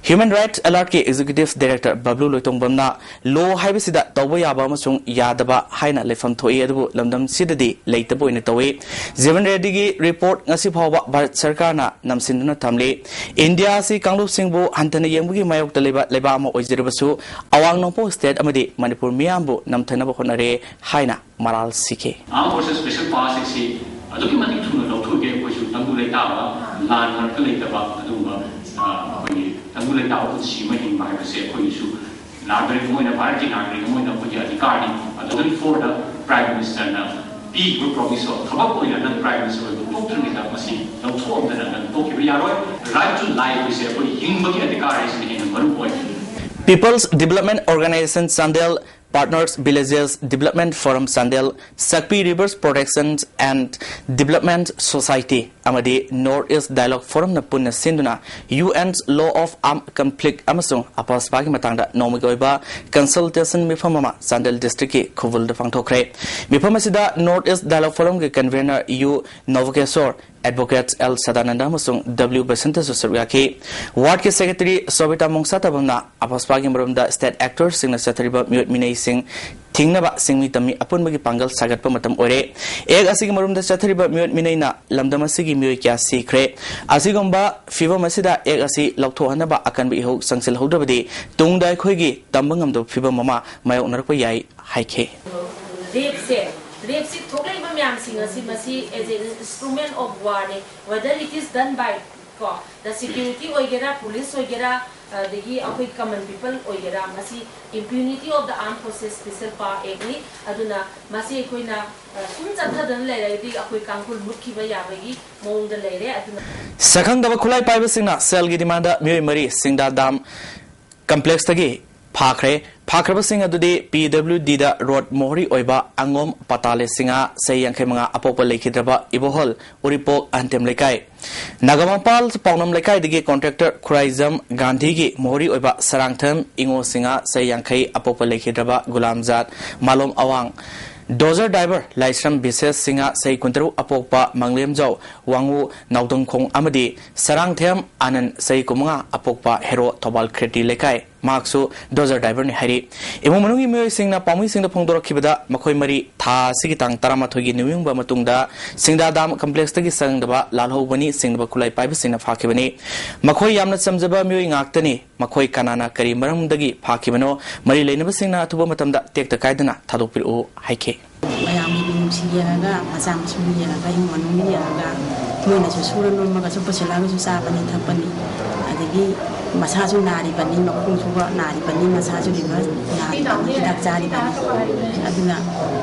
Human Rights Alertꯀꯤ Executive Director ꯕꯕ꯭ꯂꯨ ꯂꯣꯏꯇꯣꯡꯕꯝꯅ law ꯍꯥꯏꯕꯁꯤꯗ ꯇꯧꯕ ꯌꯥꯕ ꯑꯃꯁꯨꯡ ꯌꯥꯗꯕ ꯍꯥꯏꯅ ꯂꯩꯐꯝ ꯊꯣꯛꯏ, ꯑꯗꯨꯕꯨ ꯂꯝꯗꯝꯁꯤꯗꯗꯤ ꯂꯩꯇꯕ ꯑꯣꯏꯅ ꯇꯧꯏ꯫ ꯖꯤꯕꯟ ꯔꯦꯗꯤꯒꯤ report ꯉꯁꯤ ꯐꯥꯎꯕ ꯚꯥꯔꯠ ꯁꯔꯀꯥꯔꯅ ꯅꯝꯁꯤꯟꯗꯨꯅ ꯊꯝꯂꯤ꯫ ꯏꯟꯗꯤꯌꯥ ꯑꯁꯤ ꯀꯥꯡꯂꯨꯞꯁꯤꯡꯕꯨ ꯍꯟꯊꯅ ꯌꯦꯡꯕꯒꯤ ꯃꯥꯌꯣꯛꯇ ꯂꯩꯕ ꯂꯩꯕꯥꯛ ꯑꯃ ꯑꯣꯏꯖꯔꯕꯁꯨ, ꯑꯋꯥꯡ ꯅꯣꯡꯄꯣꯛ state ꯑꯃꯗꯤ ꯃꯅꯤꯄꯨꯔ ꯃꯤꯌꯥꯝꯕꯨ ꯅꯝꯊꯅꯕ ꯍꯣꯠꯅꯔꯦ ꯍꯥꯏꯅ ꯃꯔꯥꯜ ꯁꯤꯈꯤ꯫ Armed Forces Special Power Sixꯁꯤ ꯑꯗꯨꯛꯀꯤ ꯃꯇꯤꯛ ꯊꯨꯅ ꯂꯧꯊꯣꯛꯀꯦ꯫ ꯑꯩꯈꯣꯏꯁꯨ ꯇꯪꯗꯨ ꯂꯩꯇꯥꯕ, ꯂꯥꯟ ꯃꯔꯛꯇ ꯂꯩꯇꯕ ꯑꯗꯨꯒꯨꯝꯕ, ꯑ, ꯑꯩꯈꯣꯏꯒꯤ ꯇꯪꯗꯨ ꯂꯩꯇꯥꯕ ꯄꯨꯟꯁꯤ ꯑꯃ ꯍꯤꯡꯕ ꯍꯥꯏꯕꯁꯦ ꯑꯩꯈꯣꯏꯒꯤꯁꯨ ꯅꯥꯒꯔꯤꯛ ꯑꯃ ꯑꯣꯏꯅ, ꯚꯥꯔꯠꯀꯤ ꯅꯥꯒꯔꯤꯛ ꯑꯃ ꯑꯣꯏꯅ ꯑꯩꯈꯣꯏꯒꯤ ꯑꯙꯤꯀꯥꯔꯅꯤ꯫ ꯑꯗꯨ twenty fourꯗ Prime Ministerꯅ ꯄꯤꯈꯤꯕ promise ꯊꯕꯛ ꯑꯣꯏꯅ ꯅꯪ Prime Minister ꯑꯣꯏꯕ ꯇꯣꯛꯇ꯭ꯔꯤꯉꯩꯗ ꯃꯁꯤ ꯂꯧꯊꯣꯛꯑꯝꯗꯅ ꯅꯪ ꯇꯣꯛꯈꯤꯕ ꯌꯥꯔꯣꯏ꯫ Right to life ꯍꯥꯏꯁꯦ ꯑꯩꯈꯣꯏ ꯍꯤꯡꯕꯒꯤ ꯑꯙꯤꯀꯥꯔ ꯍꯥꯏꯁꯤꯅ ꯍꯦꯟꯅ ꯃꯔꯨ ꯑꯣꯏ꯫ People's Development Organization Chandel, Partners Villages Development Forum Chandel, Sakpi Rivers Protection and Development Society ꯑꯃꯗꯤ North East Dialogue Forumꯅ ꯄꯨꯟꯅ ꯁꯤꯟꯗꯨꯅ UN's Law of Armed Conflict ꯑꯃꯁꯨꯡ ꯑꯐꯁꯄꯥꯒꯤ ꯃꯇꯥꯡꯗ ꯅꯣꯡꯃꯒꯤ ꯑꯣꯏꯕ consultation ꯃꯤꯐꯝ ꯑꯃ ꯆꯥꯟꯗꯦꯜ districtꯀꯤ ꯈꯨꯕꯨꯜꯗ ꯄꯥꯡꯊꯣꯛꯈ꯭ꯔꯦ꯫ ꯃꯤꯐꯝ ꯑꯁꯤꯗ North East Dialogue Forumꯒꯤ convener U Nobokishore, advocate L Sadananda ꯑꯃꯁꯨꯡ ꯗꯕ꯭ꯂꯤꯎ ꯕꯁꯟꯇꯁꯨ ꯁꯔꯨꯛ ꯌꯥꯈꯤ꯫ ꯋꯥꯔꯗꯀꯤ ꯁꯦꯀ꯭ꯔꯦꯇꯔꯤ ꯁꯣꯕꯤꯇꯥ ꯃꯣꯡꯁꯥꯇꯕꯝꯅ ꯑꯐꯁꯄꯥꯒꯤ ꯃꯔꯨꯝꯗ ꯁ꯭ꯇꯦꯠ ꯑꯦꯛꯇꯔꯁꯤꯡꯅ ꯆꯠꯊꯔꯤꯕ ꯃꯤꯑꯣꯠ ꯃꯤꯅꯩꯁꯤꯡ ꯊꯤꯡꯅꯕ ꯁꯤꯡꯃꯤ ꯇꯝꯃꯤ ꯑꯄꯨꯟꯕꯒꯤ ꯄꯥꯡꯒꯜ ꯁꯥꯒꯠꯄ ꯃꯇꯝ ꯑꯣꯏꯔꯦ꯫ ꯑꯦꯛ ꯑꯁꯤꯒꯤ ꯃꯔꯨꯝꯗ ꯆꯠꯊꯔꯤꯕ ꯃꯤꯑꯣꯠ ꯃꯤꯅꯩꯅ ꯂꯝꯗꯝ ꯑꯁꯤꯒꯤ ꯃꯤꯑꯣꯏ ꯀꯌꯥ ꯁꯤꯈ꯭ꯔꯦ꯫ ꯑꯁꯤꯒꯨꯝꯕ ꯐꯤꯕꯝ ꯑꯁꯤꯗ ꯑꯦꯛ ꯑꯁꯤ ꯂꯧꯊꯣꯛꯍꯟꯅꯕ ꯑꯀꯟꯕ ꯏꯍꯧ ꯆꯪꯁꯤꯜꯍꯧꯗ꯭ꯔꯕꯗꯤ ꯇꯨꯡꯗ ꯑꯩꯈꯣꯏꯒꯤ ꯇꯝꯕ ꯉꯝꯗꯕ ꯐꯤꯕꯝ ꯑꯃ ꯃꯥꯌꯣꯛꯅꯔꯛꯄ ꯌꯥꯏ ꯍꯥꯏꯈꯤ꯫ ꯔꯦꯞꯁꯦ, ꯔꯦꯞꯁꯤ ꯊꯣꯛꯂꯛꯏꯕ ꯃꯌꯥꯝꯁꯤꯡ ꯑꯁꯤ ꯃꯁꯤ as an instrument of war ꯅꯦ, whether it is done by ꯀꯣ, the security ꯑꯣꯏꯒꯦꯔꯥ, ꯄꯨꯂꯤꯁ ꯑꯣꯏꯒꯦꯔꯥ, ꯑꯗꯒꯤ ꯑꯩꯈꯣꯏ common people ꯑꯣꯏꯒꯦꯔꯥ, ꯃꯁꯤ impunity of the armed forces special power act ꯅꯤ꯫ ꯑꯗꯨꯅ ꯃꯁꯤ ꯑꯩꯈꯣꯏꯅ ꯑ, ꯁꯨꯝ ꯆꯠꯊꯗꯅ ꯂꯩꯔꯒꯗꯤ ꯑꯩꯈꯣꯏ ꯀꯥꯡꯈꯨꯜ ꯃꯨꯠꯈꯤꯕ ꯌꯥꯕꯒꯤ ꯃꯑꯣꯡꯗ ꯂꯩꯔꯦ꯫ ꯑꯗꯨꯅ ꯁꯛꯈꯪꯗꯕ ꯈꯨꯠꯂꯥꯏ ꯄꯥꯏꯕꯁꯤꯡꯅ ꯁꯦꯜꯒꯤ ꯗꯤꯃꯥꯟꯗ ꯃꯤꯑꯣꯏ ꯃꯔꯤ ꯁꯤꯡꯗꯥ ꯗꯥꯝ ꯀꯝꯄ꯭ꯂꯦꯛꯁꯇꯒꯤ ꯐꯥꯈ꯭ꯔꯦ꯫ ꯐꯥꯈ꯭ꯔꯕꯁꯤꯡ ꯑꯗꯨꯗꯤ ꯄꯤ ꯗꯕ꯭ꯂꯤꯎ ꯗꯤꯗ ꯔꯣꯗ ꯃꯣꯍꯣꯔꯤ ꯑꯣꯏꯕ ꯑꯉꯣꯝ ꯄꯇꯥꯂꯦ ꯁꯤꯡꯍ, ꯆꯍꯤ ꯌꯥꯡꯈꯩ ꯃꯉꯥ, ꯑꯄꯣꯛꯄ ꯂꯩꯈꯤꯗ꯭ꯔꯕ ꯏꯕꯣꯍꯜ ꯎꯔꯤꯄꯣꯛ ꯑꯍꯟꯊꯦꯝ ꯂꯩꯀꯥꯏ, ꯅꯥꯒꯥꯃꯄꯥꯜ ꯄꯥꯎꯅꯝ ꯂꯩꯀꯥꯏꯗꯒꯤ ꯀꯣꯟꯇ꯭ꯔꯦꯛꯇꯔ ꯈꯨꯔꯥꯏꯖꯝ ꯒꯥꯟꯙꯤꯒꯤ ꯃꯣꯍꯣꯔꯤ ꯑꯣꯏꯕ ꯁꯔꯥꯡꯊꯦꯝ ꯏꯉꯣ ꯁꯤꯡꯍ, ꯆꯍꯤ ꯌꯥꯡꯈꯩ, ꯑꯄꯣꯛꯄ ꯂꯩꯈꯤꯗ꯭ꯔꯕ ꯒꯨꯂꯥꯝꯖꯥꯠ ꯃꯥꯂꯣꯝ ꯑꯋꯥꯡ, ꯗꯣꯖꯔ ꯗ꯭ꯔꯥꯏꯚꯔ ꯂꯥꯏꯁ꯭ꯔꯝ ꯕꯤꯁꯦꯁ ꯁꯤꯡꯍ, ꯆꯍꯤ ꯀꯨꯟꯇꯔꯨꯛ, ꯑꯄꯣꯛꯄ ꯃꯪꯂꯦꯝꯖꯥꯎ ꯋꯥꯡꯉꯨ ꯅꯥꯎꯗꯪꯈꯣꯡ ꯑꯃꯗꯤ ꯁꯔꯥꯡꯊꯦꯝ ꯑꯥꯅꯟ, ꯆꯍꯤ ꯀꯨꯟꯃꯉꯥ, ꯑꯄꯣꯛꯄ ꯍꯦꯔꯣ ꯊꯧꯕꯥꯜ ꯈ꯭ꯔꯦꯇꯤ ꯂꯩꯀꯥꯏ꯫ ꯃꯍꯥꯛꯁꯨ ꯗꯣꯖꯔ ꯗ꯭ꯔꯥꯏꯚꯔꯅꯤ ꯍꯥꯏꯔꯤ꯫ ꯏꯃꯨꯡ ꯃꯅꯨꯡꯒꯤ ꯃꯤꯑꯣꯏꯁꯤꯡꯅ ꯄꯥꯎꯃꯤꯁꯤꯡꯗ ꯐꯣꯡꯗꯣꯔꯛꯈꯤꯕꯗ ꯃꯈꯣꯏ ꯃꯔꯤ ꯊꯥ ꯑꯁꯤꯒꯤ ꯇꯥꯡ ꯇꯔꯥꯃꯥꯊꯣꯏꯒꯤ ꯅꯤꯡꯁꯤꯡꯕ ꯃꯇꯨꯡꯗ ꯁꯤꯡꯗꯥ ꯗꯥꯝ ꯀꯝꯄ꯭ꯂꯦꯛꯁꯇꯒꯤ ꯆꯪꯗꯕ ꯂꯥꯜꯍꯧꯕꯅꯤ꯫ ꯁꯤꯡꯅꯕ ꯈꯨꯠꯂꯥꯏ ꯄꯥꯏꯕꯁꯤꯡꯅ ꯐꯥꯈꯤꯕꯅꯤ꯫ ꯃꯈꯣꯏ ꯌꯥꯝꯅ ꯆꯝꯖꯕ ꯃꯤꯑꯣꯏ ꯉꯥꯛꯇꯅꯤ꯫ ꯃꯈꯣꯏ ꯀꯅꯥꯅ ꯀꯔꯤ ꯃꯔꯝꯗꯒꯤ ꯐꯥꯈꯤꯕꯅꯣ? ꯃꯔꯤ ꯂꯩꯅꯕꯁꯤꯡꯅ ꯑꯊꯨꯕ ꯃꯇꯝꯗ ꯇꯦꯛꯇ ꯀꯥꯏꯗꯅ ꯊꯥꯗꯣꯛꯄꯤꯔꯛꯎ ꯍꯥꯏꯈꯤ꯫ ꯃꯌꯥꯝꯒꯤ ꯃꯤꯅꯨꯡꯁꯤ ꯌꯦꯡꯉꯒ, ꯃꯆꯥ ꯃꯁꯨ ꯌꯦꯡꯉꯒ, ꯏꯃꯨꯡ ꯃꯅꯨꯡ ꯌꯦꯡꯉꯒ, ꯃꯣꯏꯅꯁꯨ ꯁꯨꯔ ꯅꯣꯝꯃꯒꯁꯨ ꯄꯨꯁꯤꯜꯂꯒꯁꯨ ꯆꯥꯕꯅꯤ ꯊꯛꯄꯅꯤ꯫ ꯑꯗꯒꯤ ꯃꯁꯥꯁꯨ ꯅꯥꯔꯤꯕꯅꯤ, ꯃꯈꯣꯡ ꯁꯨꯕ ꯅꯥꯔꯤꯕꯅꯤ, ꯃꯁꯥꯁꯨ ꯂꯤꯚꯔ ꯅꯥꯔꯤꯕꯅꯤ, ꯍꯤꯗꯥꯛ ꯆꯥꯔꯤꯕꯅꯤ꯫ ꯑꯗꯨꯅ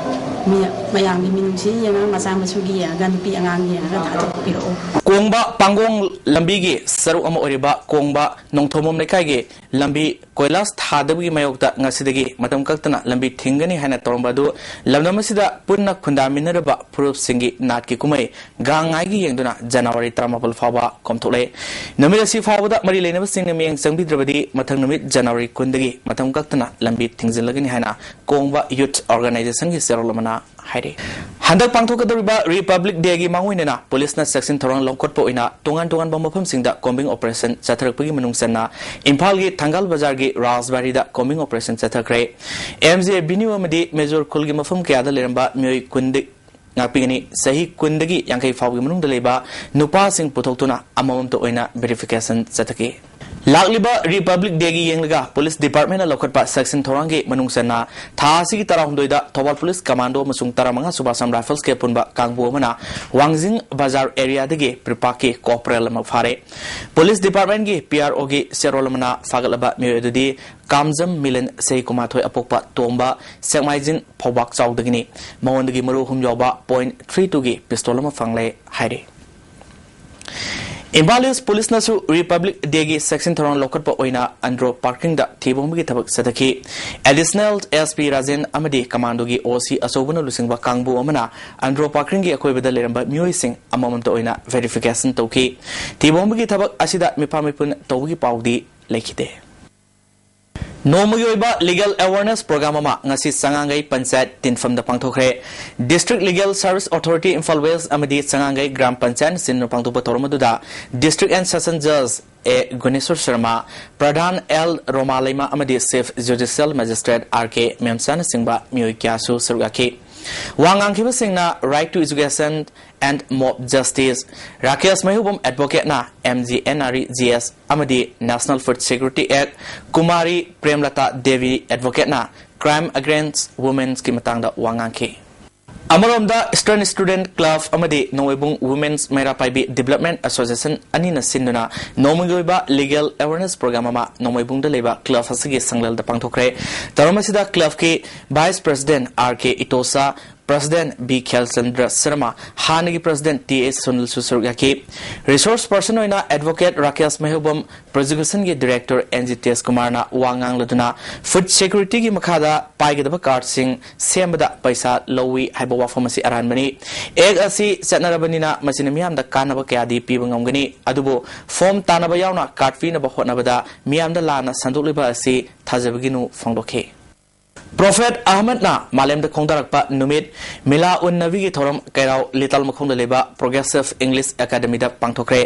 ꯃꯤ-, ꯃꯌꯥꯝꯒꯤ ꯃꯤꯅꯨꯡꯁꯤ ꯌꯦꯡꯉꯒ, ꯃꯆꯥ ꯃꯁꯨꯒꯤ ꯌꯦꯡꯉꯒ, ꯅꯨꯄꯤ ꯑꯉꯥꯡ ꯌꯦꯡꯉꯒ ꯊꯥꯗꯣꯛꯄꯤꯔꯛꯎ꯫ ꯀꯣꯡꯕ ꯄꯥꯡꯒꯣꯡ ꯂꯝꯕꯤꯒꯤ ꯁꯔꯨꯛ ꯑꯃ ꯑꯣꯏꯔꯤꯕ ꯀꯣꯡꯕ ꯅꯣꯡꯊꯣꯝꯕꯝ ꯂꯩꯀꯥꯏꯒꯤ ꯂꯝꯕꯤ ꯀꯣꯏꯂꯥꯁ ꯊꯥꯗꯕꯒꯤ ꯃꯥꯌꯣꯛꯇ ꯉꯁꯤꯗꯒꯤ ꯃꯇꯝ ꯀꯛꯇꯅ ꯂꯝꯕꯤ ꯊꯤꯡꯒꯅꯤ ꯍꯥꯏꯅ ꯇꯧꯔꯝꯕ ꯑꯗꯨ ꯂꯝꯗꯝ ꯑꯁꯤꯗ ꯄꯨꯟꯅ ꯈꯨꯟꯗꯥꯃꯤꯟꯅꯔꯕ ꯐꯨꯔꯨꯞꯁꯤꯡꯒꯤ ꯅꯥꯠꯀꯤ ꯀꯨꯝꯍꯩ ꯒꯥꯡ ꯉꯥꯏꯒꯤ ꯌꯦꯡꯗꯨꯅ ꯖꯅꯋꯥꯔꯤ ꯇꯔꯥꯃꯥꯄꯜ ꯐꯥꯎꯕ ꯀꯣꯝꯊꯣꯛꯂꯦ꯫ ꯅꯨꯃꯤꯠ ꯑꯁꯤ ꯐꯥꯎꯕꯗ ꯃꯔꯤ ꯂꯩꯅꯕꯁꯤꯡꯅ ꯃꯤꯠꯌꯦꯡ ꯆꯪꯕꯤꯗ꯭ꯔꯕꯗꯤ ꯃꯊꯪ ꯅꯨꯃꯤꯠ ꯖꯅꯋꯥꯔꯤ ꯀꯨꯟꯗꯒꯤ ꯃꯇꯝ ꯀꯛꯇꯅ ꯂꯝꯕꯤ ꯊꯤꯡꯖꯤꯜꯂꯒꯅꯤ ꯍꯥꯏꯅ ꯀꯣꯡꯕ ꯌꯨꯠ ꯑꯣꯔꯒꯅꯥꯏꯖꯦꯁꯟꯒꯤ ꯆꯦꯔꯣꯜ ꯑꯃꯅ ꯍꯥꯏꯔꯤ꯫ ꯍꯟꯗꯛ ꯄꯥꯡꯊꯣꯛꯀꯗꯧꯔꯤꯕ ꯔꯤꯄꯕ꯭ꯂꯤꯛ ꯗꯦꯒꯤ ꯃꯥꯡꯑꯣꯏꯅꯅ ꯄꯨꯂꯤꯁꯅ ꯆꯦꯛꯁꯤꯟ ꯊꯧꯔꯥꯡ ꯂꯧꯈꯠꯄ ꯑꯣꯏꯅ ꯇꯣꯉꯥꯟ ꯇꯣꯉꯥꯟꯕ ꯃꯐꯝꯁꯤꯡꯗ ꯀꯣꯝꯕꯤꯡ ꯑꯣꯄꯔꯦꯁꯟ ꯆꯠꯊꯔꯛꯄꯒꯤ ꯃꯅꯨꯡ ꯆꯟꯅ ꯏꯝꯐꯥꯜꯒꯤ ꯊꯪꯒꯥꯜ ꯕꯖꯥꯔꯒꯤ ꯔꯥꯖꯕꯥꯔꯤꯗ ꯀꯣꯝꯕꯤꯡ ꯑꯣꯄꯔꯦꯁꯟ ꯆꯠꯊꯈ꯭ꯔꯦ꯫ ꯑꯦꯝ ꯖꯦ ꯑꯦꯚꯤꯅ꯭ꯌꯨ ꯑꯃꯗꯤ ꯃꯦꯖꯣꯔ ꯈꯨꯜꯒꯤ ꯃꯐꯝ ꯀꯌꯥꯗ ꯂꯩꯔꯝꯕ ꯃꯤꯑꯣꯏ ꯀꯨꯟꯗ ꯉꯥꯛꯄꯤꯒꯅꯤ꯫ ꯆꯍꯤ ꯀꯨꯟꯗꯒꯤ ꯌꯥꯡꯈꯩ ꯐꯥꯎꯕꯒꯤ ꯃꯅꯨꯡꯗ ꯂꯩꯕ ꯅꯨꯄꯥꯁꯤꯡ ꯄꯨꯊꯣꯛꯇꯨꯅ ꯑꯃꯃꯝꯇ ꯑꯣꯏꯅ ꯚꯦꯔꯤꯐꯤꯀꯦꯁꯟ ꯆꯠꯊꯈꯤ꯫ ꯂꯥꯛꯂꯤꯕ ꯔꯤꯄꯕ꯭ꯂꯤꯛ ꯗꯦꯒꯤ ꯌꯦꯡꯂꯒ ꯄꯨꯂꯤꯁ ꯗꯤꯄꯥꯔꯠꯃꯦꯟꯅ ꯂꯧꯈꯠꯄ ꯆꯦꯛꯁꯤꯟ ꯊꯧꯔꯥꯡꯒꯤ ꯃꯅꯨꯡ ꯆꯟꯅ ꯊꯥ ꯑꯁꯤꯒꯤ ꯇꯔꯥꯍꯨꯝꯗꯣꯏꯗ ꯊꯧꯕꯥꯜ ꯄꯨꯂꯤꯁ ꯀꯃꯥꯟꯗꯣ ꯑꯃꯁꯨꯡ ꯇꯔꯥꯃꯉꯥ ꯁꯨꯕ ꯑꯁꯥꯝ ꯔꯥꯏꯐꯜꯁꯀꯤ ꯑꯄꯨꯟꯕ ꯀꯥꯡꯕꯨ ꯑꯃꯅ ꯋꯥꯡꯖꯤꯡ ꯕꯖꯥꯔ ꯑꯦꯔꯤꯌꯥꯗꯒꯤ ꯄꯤꯄꯥꯛꯀꯤ ꯀꯣꯄꯔꯦꯜ ꯑꯃ ꯐꯥꯔꯦ꯫ ꯄꯨꯂꯤꯁ ꯗꯤꯄꯥꯔꯠꯃꯦꯟꯒꯤ ꯄꯤ ꯑꯥꯔ ꯑꯣꯒꯤ ꯆꯦꯔꯣꯜ ꯑꯃꯅ ꯐꯥꯒꯠꯂꯕ ꯃꯤꯑꯣꯏ ꯑꯗꯨꯗꯤ ꯀꯥꯝꯖꯝ ꯃꯤꯂꯟ, ꯆꯍꯤ ꯀꯨꯟꯃꯥꯊꯣꯏ ꯑꯄꯣꯛꯄ ꯇꯣꯝꯕ, ꯁꯦꯛꯃꯥꯏꯖꯤꯡ ꯐꯧꯕꯥꯛ ꯆꯥꯎꯗꯒꯤꯅꯤ꯫ ꯃꯉꯣꯟꯗꯒꯤ ꯃꯔꯨ ꯑꯍꯨꯝ ꯌꯥꯎꯕ ꯄꯣꯏꯟ ꯊ꯭ꯔꯤ ꯇꯨꯒꯤ ꯄꯤꯁꯇꯣꯜ ꯑꯃ ꯐꯪꯂꯦ ꯍꯥꯏꯔꯤ꯫ ꯏꯝꯐꯥꯜ ꯏꯁ ꯄꯨꯂꯤꯁꯅꯁꯨ ꯔꯤꯄꯕ꯭ꯂꯤꯛ ꯗꯦꯒꯤ ꯆꯦꯛꯁꯤꯟ ꯊꯧꯔꯥꯡ ꯂꯧꯈꯠꯄ ꯑꯣꯏꯅ ꯑꯟꯗ꯭ꯔꯣ ꯄꯥꯔꯀꯤꯡꯗ ꯊꯤꯕ ꯍꯨꯝꯕꯒꯤ ꯊꯕꯛ ꯆꯠꯊꯈꯤ꯫ ꯑꯦꯗꯤꯁꯅꯦꯜ ꯑꯦꯁ ꯄꯤ ꯔꯥꯖꯦꯟ ꯑꯃꯗꯤ ꯀꯃꯥꯟꯗꯣꯒꯤ ꯑꯣ ꯁꯤ ꯑꯆꯧꯕꯅ ꯂꯨꯆꯤꯡꯕ ꯀꯥꯡꯕꯨ ꯑꯃꯅ ꯑꯟꯗ꯭ꯔꯣ ꯄꯥꯔꯀꯤꯡꯒꯤ ꯑꯀꯣꯏꯕꯗ ꯂꯩꯔꯝꯕ ꯃꯤꯑꯣꯏꯁꯤꯡ ꯑꯃꯃꯝꯇ ꯑꯣꯏꯅ ꯚꯦꯔꯤꯐꯤꯀꯦꯁꯟ ꯇꯧꯈꯤ꯫ ꯊꯤꯕ ꯍꯨꯝꯕꯒꯤ ꯊꯕꯛ ꯑꯁꯤꯗ ꯃꯤꯐꯥ ꯃꯤꯄꯨꯟ ꯇꯧꯕꯒꯤ ꯄꯥꯎꯗꯤ ꯂꯩꯈꯤꯗꯦ꯫ ꯅꯣꯡꯃꯒꯤ ꯑꯣꯏꯕ ꯂꯤꯒꯦꯜ ꯑꯦꯋꯥꯔꯅꯦꯁ ꯄ꯭ꯔꯣꯒ꯭ꯔꯥꯝ ꯑꯃ ꯉꯁꯤ ꯆꯉꯥꯡꯒꯩ ꯄꯟꯆꯥꯌꯠ ꯇꯤꯟꯐꯝꯗ ꯄꯥꯡꯊꯣꯛꯈ꯭ꯔꯦ꯫ District legal service authority Imphal west ꯑꯃꯗꯤ ꯆꯉꯥꯡꯒꯩ ꯒ꯭ꯔꯥꯝ ꯄꯟꯆꯥꯌꯠꯅ ꯁꯤꯟꯗꯨꯅ ꯄꯥꯡꯊꯣꯛꯄ ꯊꯧꯔꯝ ꯑꯗꯨꯗ ꯗꯤꯁꯇ꯭ꯔꯤꯛ ꯑꯦꯟ ꯁꯦꯁꯟ ꯖꯖ ꯑꯦ ꯒꯨꯅꯦꯁꯣꯔ ꯁꯔꯃ, ꯄ꯭ꯔꯙꯥꯟ ꯑꯦꯜ ꯔꯣꯃꯥꯂꯩꯃ ꯑꯃꯗꯤ chief judicial magistrate R K ꯃꯦꯝꯆꯥꯅꯆꯤꯡꯕ ꯃꯤꯑꯣꯏ ꯀꯌꯥꯁꯨ ꯁꯔꯨꯛ ꯌꯥꯈꯤ꯫ ꯋꯥ ꯉꯥꯡꯈꯤꯕꯁꯤꯡꯅ Right to Education and Mob Justice, Rakesh Meihoubam ꯑꯦꯗꯚꯣꯀꯦꯠꯅ M G N R E G S ꯑꯃꯗꯤ National Food Security Act, Kumari ꯄ꯭ꯔꯦꯝꯂꯇꯥ Devi ꯑꯦꯗꯚꯣꯀꯦꯠꯅ Crime Against Womenꯀꯤ ꯃꯇꯥꯡꯗ ꯋꯥ ꯉꯥꯡꯈꯤ꯫ ꯑꯃꯔꯣꯝꯗ Eastern Student Club ꯑꯃꯗꯤ ꯅꯣꯡꯃꯩꯕꯨꯡ Women's ꯃꯩꯔꯥ ꯄꯥꯏꯕꯤ Development Association ꯑꯅꯤꯅ ꯁꯤꯟꯗꯨꯅ ꯅꯣꯡꯃꯒꯤ ꯑꯣꯏꯕ ꯂꯤꯒꯦꯜ ꯑꯦꯋꯥꯔꯅꯦꯁ ꯄ꯭ꯔꯣꯒ꯭ꯔꯥꯝ ꯑꯃ ꯅꯣꯡꯃꯩꯕꯨꯡꯗ ꯂꯩꯕ ꯀ꯭ꯂꯕ ꯑꯁꯤꯒꯤ ꯁꯪꯂꯦꯜꯗ ꯄꯥꯡꯊꯣꯛꯈ꯭ꯔꯦ꯫ ꯊꯧꯔꯝ ꯑꯁꯤꯗ ꯀ꯭ꯂꯕꯀꯤ vice president R K Itosha, president B Khyalchandra Sharma, ꯍꯥꯟꯅꯒꯤ ꯄ꯭ꯔꯁꯤꯗꯦꯟꯠ ꯇꯤ ꯑꯦꯁ ꯁꯨꯅꯤꯜꯁꯨ ꯁꯔꯨꯛ ꯌꯥꯈꯤ꯫ ꯔꯤꯁꯣꯔꯁ ꯄꯔꯁꯟ ꯑꯣꯏꯅ ꯑꯦꯗꯚꯣꯀꯦꯠ ꯔꯥꯀꯦꯁ ꯃꯩꯍꯧꯕꯝ, ꯄ꯭ꯔꯣꯁꯤꯀ꯭ꯌꯨꯁꯟꯒꯤ ꯗꯤꯔꯦꯛꯇꯔ ꯑꯦꯟ ꯖꯤ ꯇꯦꯖ ꯀꯨꯃꯥꯔꯅ ꯋꯥ ꯉꯥꯡꯂꯗꯨꯅ ꯐꯨꯗ ꯁꯦꯀ꯭ꯌꯨꯔꯤꯇꯤꯒꯤ ꯃꯈꯥꯗ ꯄꯥꯏꯒꯗꯕ ꯀꯥꯔꯗꯁꯤꯡ ꯁꯦꯝꯕꯗ ꯄꯩꯁꯥ ꯂꯧꯏ ꯍꯥꯏꯕ ꯋꯥꯐꯝ ꯑꯁꯤ ꯑꯔꯥꯟꯕꯅꯤ꯫ ꯑꯦꯛ ꯑꯁꯤ ꯆꯠꯅꯔꯕꯅꯤꯅ ꯃꯁꯤꯅ ꯃꯤꯌꯥꯝꯗ ꯀꯥꯟꯅꯕ ꯀꯌꯥꯗꯤ ꯄꯤꯕ ꯉꯝꯒꯅꯤ, ꯑꯗꯨꯕꯨ ꯐꯣꯔꯝ ꯇꯥꯟꯅꯕ ꯌꯥꯎꯅ ꯀꯥꯔꯗ ꯄꯤꯅꯕ ꯍꯣꯠꯅꯕꯗ ꯃꯤꯌꯥꯝꯗ ꯂꯥꯟꯅ ꯁꯟꯗꯣꯛꯂꯤꯕ ꯑꯁꯤ ꯊꯥꯖꯕꯒꯤꯅꯨ ꯐꯣꯡꯗꯣꯛꯈꯤ꯫ ꯄ꯭ꯔꯣꯐꯦꯠ ꯑꯍꯃꯗꯅ ꯃꯥꯂꯦꯝꯗ ꯈꯣꯡꯗꯥꯔꯛꯄ ꯅꯨꯃꯤꯠ ꯃꯤꯂꯥ ꯎꯟ ꯅꯕꯤꯒꯤ ꯊꯧꯔꯝ ꯀꯩꯔꯥꯎ ꯂꯤꯇꯥꯜ ꯃꯈꯣꯡꯗ ꯂꯩꯕ ꯄ꯭ꯔꯣꯒ꯭ꯔꯦꯁꯤꯚ ꯏꯪꯂꯤꯁ ꯑꯦꯀꯥꯗꯃꯤꯗ ꯄꯥꯡꯊꯣꯛꯈ꯭ꯔꯦ꯫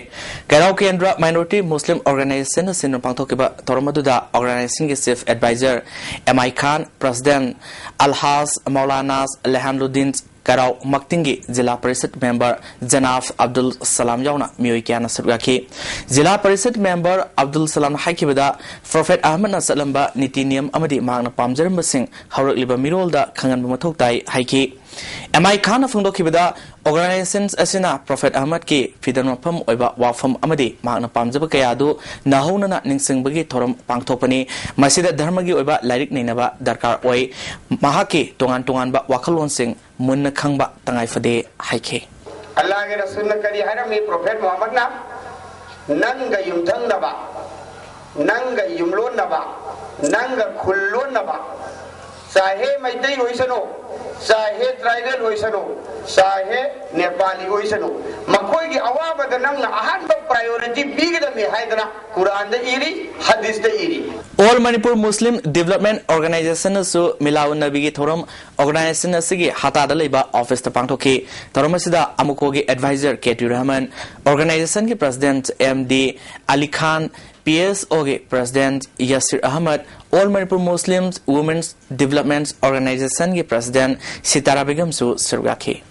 ꯀꯩꯔꯥꯎ ꯀꯦꯟꯗ꯭ꯔ ꯃꯥꯏꯅꯣꯔꯤꯇꯤ ꯃꯨꯁꯂꯤꯝ ꯑꯣꯔꯒꯅꯥꯏꯖꯦꯁꯟꯅ ꯁꯤꯟꯗꯨꯅ ꯄꯥꯡꯊꯣꯛꯈꯤꯕ ꯊꯧꯔꯝ ꯑꯗꯨꯗ ꯑꯣꯔꯒꯅꯥꯏꯖꯦꯁꯟꯒꯤ ꯆꯤꯐ ꯑꯦꯗꯚꯥꯏꯖꯔ ꯑꯦꯝ ꯑꯥꯏ ꯈꯥꯟ, ꯄ꯭ꯔꯁꯤꯗꯦꯟꯠ ꯑꯜꯍꯥꯖ ꯃꯧꯂꯥꯅꯥꯁ ꯂꯦꯍꯥꯟꯂꯨꯗꯤꯟ ꯀꯩꯔꯥꯎ ꯃꯛꯇꯤꯡꯒꯤ ꯖꯤꯂꯥ ꯄꯔꯤꯁꯠ ꯃꯦꯝꯕꯔ ꯖꯅꯥꯐ ꯑꯕꯗꯨꯜ ꯁꯂꯥꯝ ꯌꯥꯎꯅ ꯃꯤꯑꯣꯏ ꯀꯌꯥꯅ ꯁꯔꯨꯛ ꯌꯥꯈꯤ꯫ ꯖꯤꯂꯥ ꯄꯔꯤꯁꯠ ꯃꯦꯝꯕꯔ ꯑꯕꯗꯨꯜ ꯁꯂꯥꯝꯅ ꯍꯥꯏꯈꯤꯕꯗ, ꯄ꯭ꯔꯣꯐꯦꯠ ꯑꯍꯃꯗꯅ ꯆꯠꯂꯝꯕ ꯅꯤꯇꯤ ꯅꯤꯌꯝ ꯑꯃꯗꯤ ꯃꯍꯥꯛꯅ ꯄꯥꯝꯖꯔꯝꯕꯁꯤꯡ ꯍꯧꯔꯛꯂꯤꯕ ꯃꯤꯔꯣꯜꯗ ꯈꯪꯍꯟꯕ ꯃꯊꯧ ꯇꯥꯏ ꯍꯥꯏꯈꯤ꯫ ꯑꯦꯝ ꯑꯥꯏ ꯈꯥꯟꯅ ꯐꯣꯡꯗꯣꯛꯈꯤꯕꯗ, ꯑꯣꯔꯒꯅꯥꯏꯖꯦꯁꯟ ꯑꯁꯤꯅ ꯄ꯭ꯔꯣꯐꯦꯠ ꯑꯍꯃꯗꯀꯤ ꯐꯤꯗꯟ ꯋꯥꯐꯝ ꯑꯣꯏꯕ ꯋꯥꯐꯝ ꯑꯃꯗꯤ ꯃꯍꯥꯛꯅ ꯄꯥꯝꯖꯕ ꯀꯌꯥ ꯑꯗꯨ ꯅꯧꯍꯧꯅꯅ ꯅꯤꯡꯁꯤꯡꯕꯒꯤ ꯊꯧꯔꯝ ꯄꯥꯡꯊꯣꯛꯄꯅꯤ꯫ ꯃꯁꯤꯗ ꯙꯔꯃꯒꯤ ꯑꯣꯏꯕ ꯂꯥꯏꯔꯤꯛ ꯅꯩꯅꯕ ꯗꯔꯀꯥꯔ ꯑꯣꯏ꯫ ꯃꯍꯥꯛꯀꯤ ꯇꯣꯉꯥꯟ ꯇꯣꯉꯥꯟꯕ ꯋꯥꯈꯜꯂꯣꯟꯁꯤꯡ ꯃꯨꯟꯅ ꯈꯪꯕ ꯇꯉꯥꯏ ꯐꯗꯦ ꯍꯥꯏꯈꯤ꯫ ꯑꯜꯂꯥꯍꯒꯤ ꯔꯁꯨꯜꯅ ꯀꯔꯤ ꯍꯥꯏꯔꯝꯃꯤ? ꯄ꯭ꯔꯣꯐꯦꯠ ꯃꯨꯍꯝꯃꯗꯅ, "ꯅꯪꯒ ꯌꯨꯝꯊꯪꯅꯕ, ꯅꯪꯒ ꯌꯨꯝꯂꯣꯟꯅꯕ, ꯅꯪꯒ ꯈꯨꯜ ꯂꯣꯟꯅꯕ, ꯆꯥꯍꯦ ꯃꯩꯇꯩ ꯑꯣꯏꯁꯅꯨ, ꯆꯥꯍꯦ ꯇ꯭ꯔꯥꯏꯕꯦꯜ ꯑꯣꯏꯁꯅꯨ, ꯆꯥꯍꯦ ꯅꯦꯄꯥꯂꯤ ꯑꯣꯏꯁꯅꯨ, ꯃꯈꯣꯏꯒꯤ ꯑꯋꯥꯕꯗ ꯅꯪꯅ ꯑꯍꯥꯟꯕ ꯄ꯭ꯔꯥꯏꯌꯣꯔꯤꯇꯤ ꯄꯤꯒꯗꯕꯅꯤ" ꯍꯥꯏꯗꯅ ꯀꯨꯔꯥꯟꯗ ꯏꯔꯤ, ꯍꯗꯤꯁꯇ ꯏꯔꯤ꯫ ꯑꯣꯜ ꯃꯅꯤꯄꯨꯔ ꯃꯨꯁꯂꯤꯝ ꯗꯤꯕꯦꯂꯞꯃꯦꯟꯠ ꯑꯣꯔꯒꯅꯥꯏꯖꯦꯁꯟꯅꯁꯨ ꯃꯤꯂꯥꯗ ꯅꯕꯤꯒꯤ ꯊꯧꯔꯝ ꯑꯣꯔꯒꯅꯥꯏꯖꯦꯁꯟ ꯑꯁꯤꯒꯤ ꯍꯇꯥꯗ ꯂꯩꯕ ꯑꯣꯐꯤꯁꯇ ꯄꯥꯡꯊꯣꯛꯈꯤ꯫ ꯊꯧꯔꯝ ꯑꯁꯤꯗ ꯑꯃꯨꯀꯣꯒꯤ ꯑꯦꯗꯚꯥꯏꯖꯔ ꯀꯦ ꯇꯤ ꯔꯍꯃꯟ, ꯑꯣꯔꯒꯅꯥꯏꯖꯦꯁꯟꯒꯤ president M D Ali Khan, P S ꯑꯣꯒꯤ president Yasir Ahmad, all Manipur Muslim women's development ꯑꯣꯔꯒꯅꯥꯏꯖꯦꯁꯟꯒꯤ ꯄ꯭ꯔꯁꯤꯗꯦꯟꯠ ꯁꯤꯇꯥꯔꯥ ꯕꯦꯒꯝꯁꯨ ꯁꯔꯨꯛ ꯌꯥꯈꯤ꯫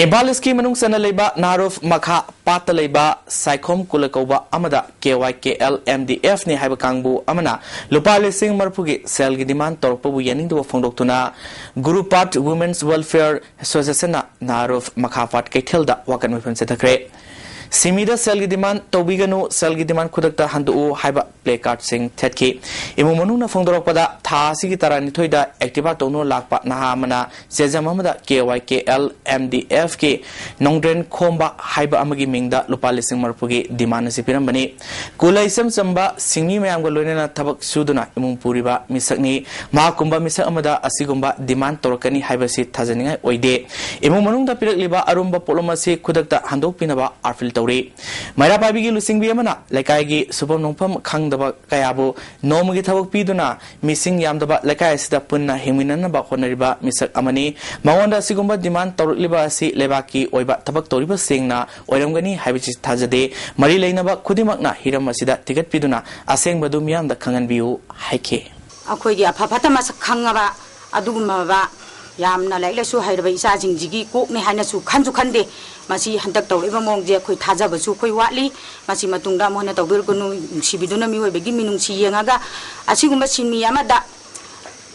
ꯏꯝꯐꯥꯜ ꯏꯁꯀꯤ ꯃꯅꯨꯡ ꯆꯟꯅ ꯂꯩꯕ ꯅꯥꯔꯨꯐ ꯃꯈꯥ ꯄꯥꯠꯇ ꯂꯩꯕ ꯁꯥꯏꯈꯣꯝ ꯀꯨꯂ ꯀꯧꯕ ꯑꯃꯗ ꯀꯦ ꯋꯥꯏ ꯀꯦ ꯑꯦꯜ ꯑꯦꯝ ꯗꯤ ꯑꯦꯐꯅꯤ ꯍꯥꯏꯕ ꯀꯥꯡꯕꯨ ꯑꯃꯅ ꯂꯨꯄꯥ ꯂꯤꯁꯤꯡ ꯃꯔꯤꯐꯨꯒꯤ ꯁꯦꯜꯒꯤ ꯗꯤꯃꯥꯟ ꯇꯧꯔꯛꯄꯕꯨ ꯌꯥꯅꯤꯡꯗꯕ ꯐꯣꯡꯗꯣꯛꯇꯨꯅ ꯒꯨꯔꯨꯄꯥꯠ ꯋꯨꯃꯦꯟꯁ ꯋꯦꯜꯐꯤꯌꯔ ꯑꯦꯁꯣꯁꯤꯌꯦꯁꯟꯅ ꯅꯥꯔꯨꯐ ꯃꯈꯥ ꯄꯥꯠ ꯀꯩꯊꯦꯜꯗ ꯋꯥꯀꯠ ꯃꯤꯐꯝ ꯆꯠꯊꯈ꯭ꯔꯦ꯫ ꯁꯤꯃꯤꯗ ꯁꯦꯜꯒꯤ ꯗꯤꯃꯥꯟ ꯇꯧꯕꯤꯒꯅꯨ, ꯁꯦꯜꯒꯤ ꯗꯤꯃꯥꯟ ꯈꯨꯗꯛꯇ ꯍꯟꯗꯣꯛꯎ ꯍꯥꯏꯕ ꯄ꯭ꯂꯦ ꯀꯥꯔꯗꯁꯤꯡ ꯊꯦꯠꯈꯤ꯫ ꯏꯃꯨꯡ ꯃꯅꯨꯡꯅ ꯐꯣꯡꯗꯣꯔꯛꯄꯗ, ꯊꯥ ꯑꯁꯤꯒꯤ ꯇꯔꯥꯅꯤꯊꯣꯏꯗ ꯑꯦꯛꯇꯤꯚꯥ ꯇꯧꯅꯕ ꯂꯥꯛꯄ ꯅꯍꯥ ꯑꯃꯅ ꯆꯦꯖꯝ ꯑꯃꯗ ꯀꯦ ꯋꯥꯏ ꯀꯦ ꯑꯦꯜ ꯑꯦꯝ ꯗꯤ ꯑꯦꯐꯀꯤ ꯅꯣꯡꯗ꯭ꯔꯦꯟ ꯈꯣꯝꯕ ꯍꯥꯏꯕ ꯑꯃꯒꯤ ꯃꯤꯡꯗ ꯂꯨꯄꯥ ꯂꯤꯁꯤꯡ ꯃꯔꯤꯐꯨꯒꯤ ꯗꯤꯃꯥꯟ ꯑꯁꯤ ꯄꯤꯔꯝꯕꯅꯤ꯫ ꯀꯨꯂ ꯏꯆꯝ ꯆꯝꯕ ꯁꯤꯡꯃꯤ ꯃꯌꯥꯝꯒ ꯂꯣꯏꯅꯅ ꯊꯕꯛ ꯁꯨꯗꯨꯅ ꯏꯃꯨꯡ ꯄꯨꯔꯤꯕ ꯃꯤꯁꯛꯅꯤ꯫ ꯃꯍꯥꯛꯀꯨꯝꯕ ꯃꯤꯁꯛ ꯑꯃꯗ ꯑꯁꯤꯒꯨꯝꯕ ꯗꯤꯃꯥꯟ ꯇꯧꯔꯛꯀꯅꯤ ꯍꯥꯏꯕꯁꯤ ꯊꯥꯖꯅꯤꯡꯉꯥꯏ ꯑꯣꯏꯗꯦ꯫ ꯏꯃꯨꯡ ꯃꯅꯨꯡꯗ ꯄꯤꯔꯛꯂꯤꯕ ꯑꯔꯨꯝꯕ ꯄꯣꯠꯂꯨꯝ ꯑꯁꯤ ꯈꯨꯗꯛꯇ ꯍꯟꯗꯣꯛꯄꯤꯅꯕ ꯑꯥꯔꯄꯤꯜ ꯇꯧ꯫ ꯎꯔꯤ꯫ ꯃꯩꯔꯥ ꯄꯥꯏꯕꯤꯒꯤ ꯂꯨꯆꯤꯡꯕꯤ ꯑꯃꯅ ꯂꯩꯀꯥꯏꯒꯤ ꯁꯨꯐꯝ ꯅꯣꯝꯐꯝ ꯈꯪꯗꯕ ꯀꯌꯥꯕꯨ ꯅꯣꯡꯃꯒꯤ ꯊꯕꯛ ꯄꯤꯗꯨꯅ ꯃꯤꯁꯤꯡ ꯌꯥꯝꯗꯕ ꯂꯩꯀꯥꯏ ꯑꯁꯤꯗ ꯄꯨꯟꯅ ꯍꯤꯡꯃꯤꯟꯅꯅꯕ ꯍꯣꯠꯅꯔꯤꯕ ꯃꯤꯁꯛ ꯑꯃꯅꯤ꯫ ꯃꯉꯣꯟꯗ ꯑꯁꯤꯒꯨꯝꯕ demand ꯇꯧꯔꯛꯂꯤꯕ ꯑꯁꯤ ꯂꯩꯕꯥꯛꯀꯤ ꯑꯣꯏꯕ ꯊꯕꯛ ꯇꯧꯔꯤꯕꯁꯤꯡꯅ ꯑꯣꯏꯔꯝꯒꯅꯤ ꯍꯥꯏꯕꯁꯤ ꯊꯥꯖꯗꯦ꯫ ꯃꯔꯤ ꯂꯩꯅꯕ ꯈꯨꯗꯤꯡꯃꯛꯅ ꯍꯤꯔꯝ ꯑꯁꯤꯗ ꯊꯤꯒꯠꯄꯤꯗꯨꯅ ꯑꯁꯦꯡꯕꯗꯨ ꯃꯤꯌꯥꯝꯗ ꯈꯪꯍꯟꯕꯤꯌꯨ ꯍꯥꯏꯈꯤ꯫ ꯑꯩꯈꯣꯏꯒꯤ ꯑꯐ ꯐꯠꯇ ꯃꯁꯛ ꯈꯪꯉꯕ ꯑꯗꯨꯒꯨꯝꯂꯕ ꯌꯥꯝꯅ ꯂꯥꯏꯔꯤꯛ ꯂꯥꯏꯁꯨ ꯍꯩꯔꯕ ꯏꯆꯥꯁꯤꯡꯁꯤꯒꯤ ꯀꯣꯛꯅꯤ ꯍꯥꯏꯅꯁꯨ ꯈꯟꯁꯨ ꯈꯟꯗꯦ꯫ ꯃꯁꯤ ꯍꯟꯗꯛ ꯇꯧꯔꯛꯏꯕ ꯃꯑꯣꯡꯁꯦ ꯑꯩꯈꯣꯏ ꯊꯥꯖꯕꯁꯨ ꯑꯩꯈꯣꯏ ꯋꯥꯠꯂꯤ꯫ ꯃꯁꯤ ꯃꯇꯨꯡꯗ ꯑꯃꯨꯛ ꯍꯟꯅ ꯇꯧꯕꯤꯔꯛꯀꯅꯨ, ꯅꯨꯡꯁꯤꯕꯤꯗꯨꯅ ꯃꯤꯑꯣꯏꯕꯒꯤ ꯃꯤꯅꯨꯡꯁꯤ ꯌꯦꯡꯉꯒ ꯑꯁꯤꯒꯨꯝꯕ ꯁꯤꯟꯃꯤ ꯑꯃꯗ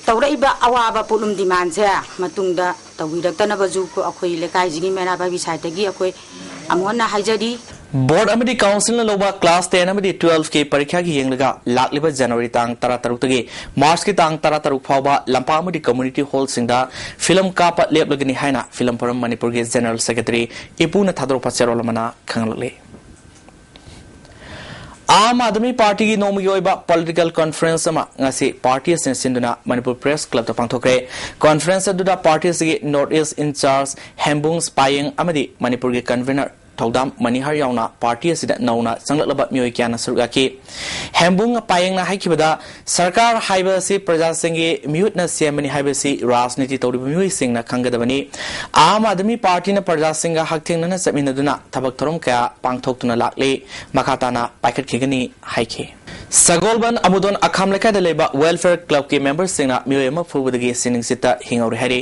ꯇꯧꯔꯛꯏꯕ ꯑꯋꯥꯕ ꯄꯣꯠꯂꯨꯝ demandꯁꯦ ꯃꯇꯨꯡꯗ ꯇꯧꯕꯤꯔꯛꯇꯅꯕꯁꯨ ꯑꯩꯈꯣꯏ ꯂꯩꯀꯥꯏꯁꯤꯒꯤ ꯃꯩꯔꯥ ꯄꯥꯏꯕꯤ sideꯇꯒꯤ ꯑꯩꯈꯣꯏ ꯑꯃꯨꯛ ꯍꯟꯅ ꯍꯥꯏꯖꯔꯤ꯫ Board ꯑꯃꯗꯤ councilꯅ ꯂꯧꯕ class ten ꯑꯃꯗꯤ twelveꯀꯤ ꯄꯔꯤꯈ꯭ꯌꯥꯒꯤ ꯌꯦꯡꯂꯒ ꯂꯥꯛꯂꯤꯕ January ꯇꯥꯡ ꯇꯔꯥꯇꯔꯨꯛꯇꯒꯤ Marchꯀꯤ ꯇꯥꯡ ꯇꯔꯥꯇꯔꯨꯛ ꯐꯥꯎꯕ ꯂꯝꯄꯥꯛ ꯑꯃꯗꯤ community hallꯁꯤꯡꯗ film ꯀꯥꯞꯄ ꯂꯦꯞꯂꯒꯅꯤ ꯍꯥꯏꯅ Film Forum ꯃꯅꯤꯄꯨꯔꯒꯤ General Secretary ꯏꯄꯨꯅ ꯊꯥꯗꯣꯔꯛꯄ ꯆꯦꯔꯣꯜ ꯑꯃꯅ ꯈꯪꯍꯜꯂꯛꯂꯤ꯫ ꯑꯥꯝ ꯑꯥꯗꯃꯤ ꯄꯥꯔꯇꯤꯒꯤ ꯅꯣꯡꯃꯒꯤ ꯑꯣꯏꯕ political conference ꯑꯃ ꯉꯁꯤ party ꯑꯁꯤꯅ ꯁꯤꯟꯗꯨꯅ ꯃꯅꯤꯄꯨꯔ Press Clubꯇ ꯄꯥꯡꯊꯣꯛꯈ꯭ꯔꯦ꯫ Conference ꯑꯗꯨꯗ party ꯑꯁꯤꯒꯤ North East in-charge ꯍꯦꯝꯕꯨꯡ ꯄꯥꯌꯦꯡ ꯑꯃꯗꯤ ꯃꯅꯤꯄꯨꯔꯒꯤ convener ꯊꯧꯗꯥꯝ ꯃꯅꯤꯍꯔ ꯌꯥꯎꯅ party ꯑꯁꯤꯗ ꯅꯧꯅ ꯆꯪꯂꯛꯂꯕ ꯃꯤꯑꯣꯏ ꯀꯌꯥꯅ ꯁꯔꯨꯛ ꯌꯥꯈꯤ꯫ ꯍꯦꯝꯕꯨꯡ ꯄꯥꯌꯦꯡꯅ ꯍꯥꯏꯈꯤꯕꯗ, ꯁꯔꯀꯥꯔ ꯍꯥꯏꯕ ꯑꯁꯤ ꯄ꯭ꯔꯖꯥꯁꯤꯡꯒꯤ ꯃꯤꯍꯨꯠꯅ ꯁꯦꯝꯕꯅꯤ ꯍꯥꯏꯕꯁꯤ ꯔꯥꯖꯅꯤꯇꯤ ꯇꯧꯔꯤꯕ ꯃꯤꯑꯣꯏꯁꯤꯡꯅ ꯈꯪꯒꯗꯕꯅꯤ꯫ ꯑꯥꯝ ꯑꯥꯗꯃꯤ ꯄꯥꯔꯇꯤꯅ ꯄ꯭ꯔꯖꯥꯁꯤꯡꯒ ꯍꯛꯊꯦꯡꯅꯅ ꯆꯠꯃꯤꯟꯅꯗꯨꯅ ꯊꯕꯛ ꯊꯧꯔꯝ ꯀꯌꯥ ꯄꯥꯡꯊꯣꯛꯇꯨꯅ ꯂꯥꯛꯂꯤ꯫ ꯃꯈꯥ ꯇꯥꯅ ꯄꯥꯏꯈꯠꯈꯤꯒꯅꯤ ꯍꯥꯏꯈꯤ꯫ ꯁꯒꯣꯜꯕꯟ ꯑꯃꯨꯗꯣꯟ ꯑꯈꯥꯝ ꯂꯩꯀꯥꯏꯗ ꯂꯩꯕ welfare clubꯀꯤ memberꯁꯤꯡꯅ ꯃꯤꯑꯣꯏ ꯑꯃ ꯐꯨꯕꯗꯒꯤ ꯁꯤꯅꯤꯡ ꯁꯤꯠꯇ ꯍꯤꯡꯍꯧꯔꯦ ꯍꯥꯏꯔꯤ꯫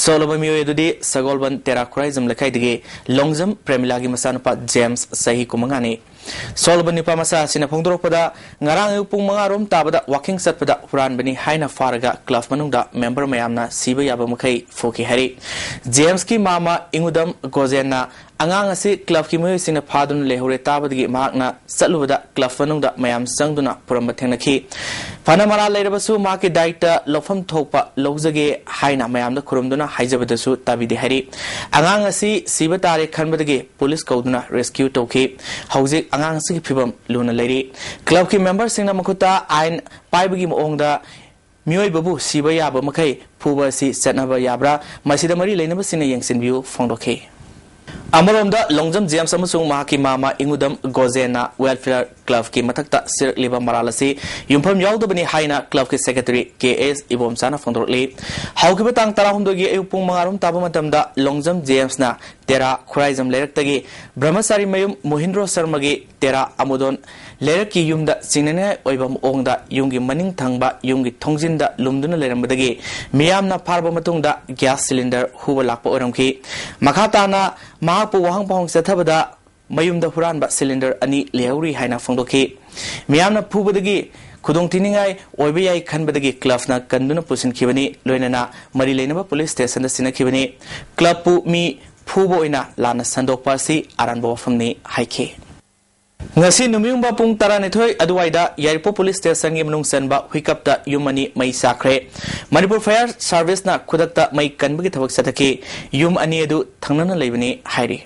ꯁꯣꯛꯂꯕ ꯃꯤꯑꯣꯏ ꯑꯗꯨꯗꯤ ꯁꯒꯣꯜꯕꯟ ꯇꯦꯔꯥ ꯈꯨꯔꯥꯏꯖꯝ ꯂꯩꯀꯥꯏꯗꯒꯤ ꯂꯣꯡꯖꯝ ꯄ꯭ꯔꯦꯃꯤꯂꯥꯒꯤ ꯃꯆꯥꯅꯨꯄꯥ ꯖꯦꯝꯁ, ꯆꯍꯤ ꯀꯨꯟꯃꯉꯥꯅꯤ꯫ ꯁꯣꯛꯂꯕ ꯅꯨꯄꯥ ꯃꯆꯥ ꯑꯁꯤꯅ ꯐꯣꯡꯗꯣꯔꯛꯄꯗ, ꯉꯔꯥꯡ ꯑꯌꯨꯛ ꯄꯨꯡ ꯃꯉꯥ ꯔꯣꯝ ꯇꯥꯕꯗ walking ꯆꯠꯄꯗ ꯍꯨꯔꯥꯟꯕꯅꯤ ꯍꯥꯏꯅ ꯐꯥꯔꯒ club ꯃꯅꯨꯡꯗ member ꯃꯌꯥꯝꯅ ꯁꯤꯕ ꯌꯥꯕ ꯃꯈꯩ ꯐꯨꯈꯤ ꯍꯥꯏꯔꯤ꯫ ꯖꯦꯝꯁꯀꯤ ꯃꯃꯥ ꯏꯉꯨꯗꯝ ꯒꯣꯖꯦꯟꯅ ꯑꯉꯥꯡ ꯑꯁꯤ clubꯀꯤ ꯃꯤꯑꯣꯏꯁꯤꯡꯅ ꯐꯥꯗꯨꯅ ꯂꯩꯍꯧꯔꯦ ꯇꯥꯕꯗꯒꯤ ꯃꯍꯥꯛꯅ ꯆꯠꯂꯨꯕꯗ club ꯃꯅꯨꯡꯗ ꯃꯌꯥꯝ ꯆꯪꯗꯨꯅ ꯐꯨꯔꯝꯕ ꯊꯦꯡꯅꯈꯤ꯫ ꯐꯅ ꯃꯔꯥꯜ ꯂꯩꯔꯕꯁꯨ ꯃꯍꯥꯛꯀꯤ ꯗꯥꯏꯇ ꯂꯧꯐꯝ ꯊꯣꯛꯄ ꯂꯧꯖꯒꯦ ꯍꯥꯏꯅ ꯃꯌꯥꯝꯗ ꯈꯨꯔꯨꯝꯗꯨꯅ ꯍꯥꯏꯖꯕꯗꯁꯨ ꯇꯥꯕꯤꯗꯦ ꯍꯥꯏꯔꯤ꯫ ꯑꯉꯥꯡ ꯑꯁꯤ ꯁꯤꯕ ꯇꯥꯔꯦ ꯈꯟꯕꯗꯒꯤ ꯄꯨꯂꯤꯁ ꯀꯧꯗꯨꯅ rescue ꯇꯧꯈꯤ꯫ ꯍꯧꯖꯤꯛ ꯑꯉꯥꯡ ꯑꯁꯤꯒꯤ ꯐꯤꯕꯝ ꯂꯨꯅ ꯂꯩꯔꯤ꯫ Clubꯀꯤ memberꯁꯤꯡꯅ ꯃꯈꯨꯠꯇ ꯑꯥꯏꯟ ꯄꯥꯏꯕꯒꯤ ꯃꯑꯣꯡꯗ ꯃꯤꯑꯣꯏꯕꯕꯨ ꯁꯤꯕ ꯌꯥꯕ ꯃꯈꯩ ꯐꯨꯕ ꯑꯁꯤ ꯆꯠꯅꯕ ꯌꯥꯕ꯭ꯔꯥ? ꯃꯁꯤꯗ ꯃꯔꯤ ꯂꯩꯅꯕꯁꯤꯡꯅ ꯌꯦꯡꯁꯤꯟꯕꯤꯌꯨ ꯐꯣꯡꯗꯣꯛꯈꯤ꯫ ꯑꯃꯔꯣꯝꯗ, ꯂꯣꯡꯖꯝ ꯖꯦꯝꯁ ꯑꯃꯁꯨꯡ ꯃꯍꯥꯛꯀꯤ ꯃꯃꯥ ꯏꯉꯨꯗꯝ ꯒꯣꯖꯦꯟꯅ Welfare Clubꯀꯤ ꯃꯊꯛꯇ ꯁꯤꯔꯛꯂꯤꯕ ꯃꯔꯥꯜ ꯑꯁꯤ ꯌꯨꯝꯐꯝ ꯌꯥꯎꯗꯕꯅꯤ ꯍꯥꯏꯅ clubꯀꯤ secretary ꯀꯦ ꯑꯦꯁ ꯏꯕꯣꯝꯆꯥꯅ ꯐꯣꯡꯗꯣꯔꯛꯂꯤ꯫ ꯍꯧꯈꯤꯕ ꯇꯥꯡ ꯇꯔꯥꯍꯨꯝꯗꯣꯏꯒꯤ ꯑꯌꯨꯛ ꯄꯨꯡ ꯃꯉꯥ ꯔꯣꯝ ꯇꯥꯕ ꯃꯇꯝꯗ ꯂꯣꯡꯖꯝ ꯖꯦꯝꯁꯅ ꯇꯦꯔꯥ ꯈꯨꯔꯥꯏꯖꯝ ꯂꯩꯔꯛꯇꯒꯤ ꯕ꯭ꯔꯍꯃꯆꯥꯔꯤ ꯃꯌꯨꯝ ꯃꯣꯍꯤꯟꯗ꯭ꯔꯣ ꯁꯔꯃꯒꯤ ꯇꯦꯔꯥ ꯑꯃꯨꯗꯣꯟ ꯂꯩꯔꯛꯀꯤ ꯌꯨꯝꯗ ꯆꯤꯡꯅꯅꯤꯡꯉꯥꯏ ꯑꯣꯏꯕ ꯃꯑꯣꯡꯗ ꯌꯨꯝꯒꯤ ꯃꯅꯤꯡ ꯊꯪꯕ ꯌꯨꯝꯒꯤ ꯊꯣꯡꯖꯤꯟꯗ ꯂꯨꯝꯗꯨꯅ ꯂꯩꯔꯝꯕꯗꯒꯤ ꯃꯤꯌꯥꯝꯅ ꯐꯥꯔꯕ ꯃꯇꯨꯡꯗ gas cylinder ꯍꯨꯕ ꯂꯥꯛꯄ ꯑꯣꯏꯔꯝꯈꯤ꯫ ꯃꯈꯥ ꯇꯥꯅ ꯃꯍꯥꯛꯄꯨ ꯋꯥꯍꯪ ꯄꯥꯎꯍꯪ ꯆꯠꯊꯕꯗ ꯃꯌꯨꯝꯗ ꯍꯨꯔꯥꯟꯕ cylinder ꯑꯅꯤ ꯂꯩꯍꯧꯔꯤ ꯍꯥꯏꯅ ꯐꯣꯡꯗꯣꯛꯈꯤ꯫ ꯃꯤꯌꯥꯝꯅ ꯐꯨꯕꯗꯒꯤ ꯈꯨꯗꯣꯡꯊꯤꯅꯤꯡꯉꯥꯏ ꯑꯣꯏꯕ ꯌꯥꯏ ꯈꯟꯕꯗꯒꯤ clubꯅ ꯀꯟꯗꯨꯅ ꯄꯨꯁꯤꯟꯈꯤꯕꯅꯤ, ꯂꯣꯏꯅꯅ ꯃꯔꯤ ꯂꯩꯅꯕ police stationꯗ ꯁꯤꯟꯅꯈꯤꯕꯅꯤ꯫ Clubꯄꯨ ꯃꯤ ꯐꯨꯕ ꯑꯣꯏꯅ ꯂꯥꯟꯅ ꯁꯟꯗꯣꯛꯄ ꯑꯁꯤ ꯑꯔꯥꯟꯕ ꯋꯥꯐꯝꯅꯤ ꯍꯥꯏꯈꯤ꯫ ꯉꯁꯤ ꯅꯨꯃꯤꯠꯌꯨꯡꯕ ꯄꯨꯡ ꯇꯔꯥꯅꯤꯊꯣꯏ ꯑꯗꯨꯋꯥꯏꯗ ꯌꯥꯏꯔꯤꯄꯣꯛ police stationꯒꯤ ꯃꯅꯨꯡ ꯆꯟꯕ ꯍꯨꯏꯀꯞꯇ ꯌꯨꯝ ꯑꯅꯤ ꯃꯩ ꯆꯥꯛꯈ꯭ꯔꯦ꯫ ꯃꯅꯤꯄꯨꯔ Fire Serviceꯅ ꯈꯨꯗꯛꯇ ꯃꯩ ꯀꯟꯕꯒꯤ ꯊꯕꯛ ꯆꯠꯊꯈꯤ꯫ ꯌꯨꯝ ꯑꯅꯤ ꯑꯗꯨ ꯊꯪꯅꯅ ꯂꯩꯕꯅꯤ ꯍꯥꯏꯔꯤ꯫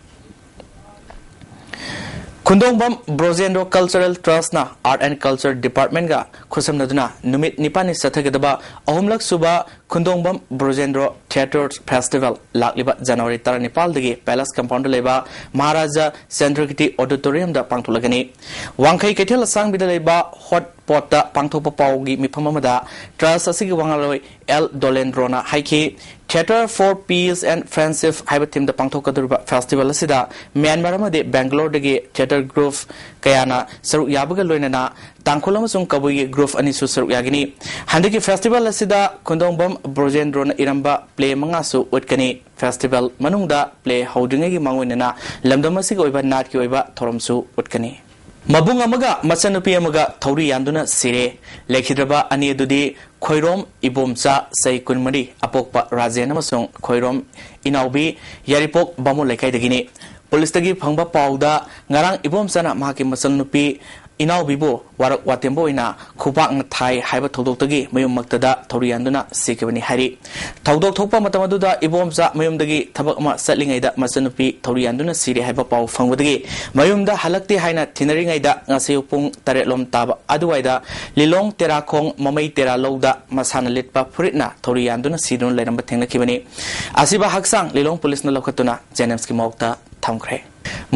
ꯈꯨꯟꯗꯣꯡꯕꯝ ꯕ꯭ꯔꯣꯖꯦꯟꯗ꯭ꯔꯣ Cultural Trustꯅ Art and Culture Departmentꯒ ꯈꯨꯠꯁꯝꯅꯗꯨꯅ ꯅꯨꯃꯤꯠ ꯅꯤꯄꯥꯟꯅꯤ ꯆꯠꯊꯒꯗꯕ ꯑꯍꯨꯝꯂꯛ ꯁꯨꯕ ꯈꯨꯟꯗꯣꯡꯕꯝ ꯕ꯭ꯔꯣꯖꯦꯟꯗ꯭ꯔꯣ Theatre Festival ꯂꯥꯛꯂꯤꯕ ꯖꯅꯋꯥꯔꯤ ꯇꯔꯥꯅꯤꯄꯥꯜꯗꯒꯤ Palace Compoundꯗ ꯂꯩꯕ ꯃꯍꯥꯔꯥꯖꯥ ꯆꯟꯗ꯭ꯔꯀꯤꯔꯇꯤ Auditoriumꯗ ꯄꯥꯡꯊꯣꯛꯂꯒꯅꯤ꯫ ꯋꯥꯡꯈꯩ ꯀꯩꯊꯦꯜ ꯑꯁꯥꯡꯕꯤꯗ ꯂꯩꯕ Hot Potꯇ ꯄꯥꯡꯊꯣꯛꯄ ꯄꯥꯎꯒꯤ ꯃꯤꯐꯝ ꯑꯃꯗ Trust ꯑꯁꯤꯒꯤ ꯋꯥꯉꯥꯡꯂꯣꯏ ꯑꯦꯜ ꯗꯣꯂꯦꯟꯗ꯭ꯔꯣꯅ ꯍꯥꯏꯈꯤ, Theatre for Peace and Friendship ꯍꯥꯏꯕ themeꯗ ꯄꯥꯡꯊꯣꯛꯀꯗꯧꯔꯤꯕ festival ꯑꯁꯤꯗ ꯃ꯭ꯌꯥꯟꯃꯥꯔ ꯑꯃꯗꯤ ꯕꯦꯡꯒꯂꯣꯔꯗꯒꯤ theatre group ꯀꯌꯥꯅ ꯁꯔꯨꯛ ꯌꯥꯕꯒ ꯂꯣꯏꯅꯅ ꯇꯥꯡꯈꯨꯜ ꯑꯃꯁꯨꯡ ꯀꯕꯨꯏꯒꯤ group ꯑꯅꯤꯁꯨ ꯁꯔꯨꯛ ꯌꯥꯒꯅꯤ꯫ ꯍꯟꯗꯛꯀꯤ festival ꯑꯁꯤꯗ ꯈꯨꯟꯗꯣꯡꯕꯝ ꯕ꯭ꯔꯣꯖꯦꯟꯗ꯭ꯔꯣꯅ ꯏꯔꯝꯕ play ꯃꯉꯥꯁꯨ ꯎꯠꯀꯅꯤ꯫ Festival ꯃꯅꯨꯡꯗ play ꯍꯧꯗ꯭ꯔꯤꯉꯩꯒꯤ ꯃꯥꯡꯑꯣꯏꯅꯅ ꯂꯝꯗꯝ ꯑꯁꯤꯒꯤ ꯑꯣꯏꯕ ꯅꯥꯠꯀꯤ ꯑꯣꯏꯕ ꯊꯧꯔꯝꯁꯨ ꯎꯠꯀꯅꯤ꯫ ꯃꯕꯨꯡ ꯑꯃꯒ ꯃꯆꯟꯅꯨꯄꯤ ꯑꯃꯒ ꯊꯧꯔꯤ ꯌꯥꯟꯗꯨꯅ ꯁꯤꯔꯦ꯫ ꯂꯩꯈꯤꯗ꯭ꯔꯕ ꯑꯅꯤ ꯑꯗꯨꯗꯤ ꯈꯣꯏꯔꯣꯝ ꯏꯕꯣꯝꯆꯥ, ꯆꯍꯤ ꯀꯨꯟꯃꯔꯤ, ꯑꯄꯣꯛꯄ ꯔꯥꯖꯦꯟ ꯑꯃꯁꯨꯡ ꯈꯣꯏꯔꯣꯝ ꯏꯅꯥꯎꯕꯤ, ꯌꯥꯏꯔꯤꯄꯣꯛ ꯕꯥꯃꯣꯟ ꯂꯩꯀꯥꯏꯗꯒꯤꯅꯤ꯫ ꯄꯨꯂꯤꯁꯇꯒꯤ ꯐꯪꯕ ꯄꯥꯎꯗ ꯉꯔꯥꯡ ꯏꯕꯣꯝꯆꯥꯅ ꯃꯍꯥꯛꯀꯤ ꯃꯆꯟꯅꯨꯄꯤ ꯏꯅꯥꯎꯕꯤꯕꯨ ꯋꯥꯔꯛ ꯋꯥꯇꯦꯝꯕ ꯑꯣꯏꯅ ꯈꯨꯄꯥꯛꯅ ꯊꯥꯏ ꯍꯥꯏꯕ ꯊꯧꯗꯣꯛꯇꯒꯤ ꯃꯌꯨꯝꯃꯛꯇꯗ ꯊꯧꯔꯤ ꯌꯥꯟꯗꯨꯅ ꯁꯤꯈꯤꯕꯅꯤ ꯍꯥꯏꯔꯤ꯫ ꯊꯧꯗꯣꯛ ꯊꯣꯛꯄ ꯃꯇꯝ ꯑꯗꯨꯗ ꯏꯕꯣꯝꯆꯥ ꯃꯌꯨꯝꯗꯒꯤ ꯊꯕꯛ ꯑꯃ ꯆꯠꯂꯤꯉꯩꯗ ꯃꯆꯟꯅꯨꯄꯤ ꯊꯧꯔꯤ ꯌꯥꯟꯗꯨꯅ ꯁꯤꯔꯦ ꯍꯥꯏꯕ ꯄꯥꯎ ꯐꯪꯕꯗꯒꯤ ꯃꯌꯨꯝꯗ ꯍꯜꯂꯛꯇꯦ ꯍꯥꯏꯅ ꯊꯤꯅꯔꯤꯉꯩꯗ ꯉꯁꯤ ꯄꯨꯡ ꯇꯔꯦꯠ ꯂꯣꯝ ꯇꯥꯕ ꯑꯗꯨꯋꯥꯏꯗ ꯂꯤꯂꯣꯡ ꯇꯦꯔꯥꯈꯣꯡ ꯃꯃꯩ ꯇꯦꯔꯥ ꯂꯧꯗ ꯃꯁꯥꯅ ꯂꯤꯠꯄ ꯐꯨꯔꯤꯠꯅ ꯊꯧꯔꯤ ꯌꯥꯟꯗꯨꯅ ꯁꯤꯗꯨꯅ ꯂꯩꯔꯝꯕ ꯊꯦꯡꯅꯈꯤꯕꯅꯤ꯫ ꯑꯁꯤꯕ ꯍꯛꯆꯥꯡ ꯂꯤꯂꯣꯡ ꯄꯨꯂꯤꯁꯅ ꯂꯧꯈꯠꯇꯨꯅ JNIMSꯀꯤ ꯃꯥꯌꯣꯛꯇ ꯊꯝꯈ꯭ꯔꯦ꯫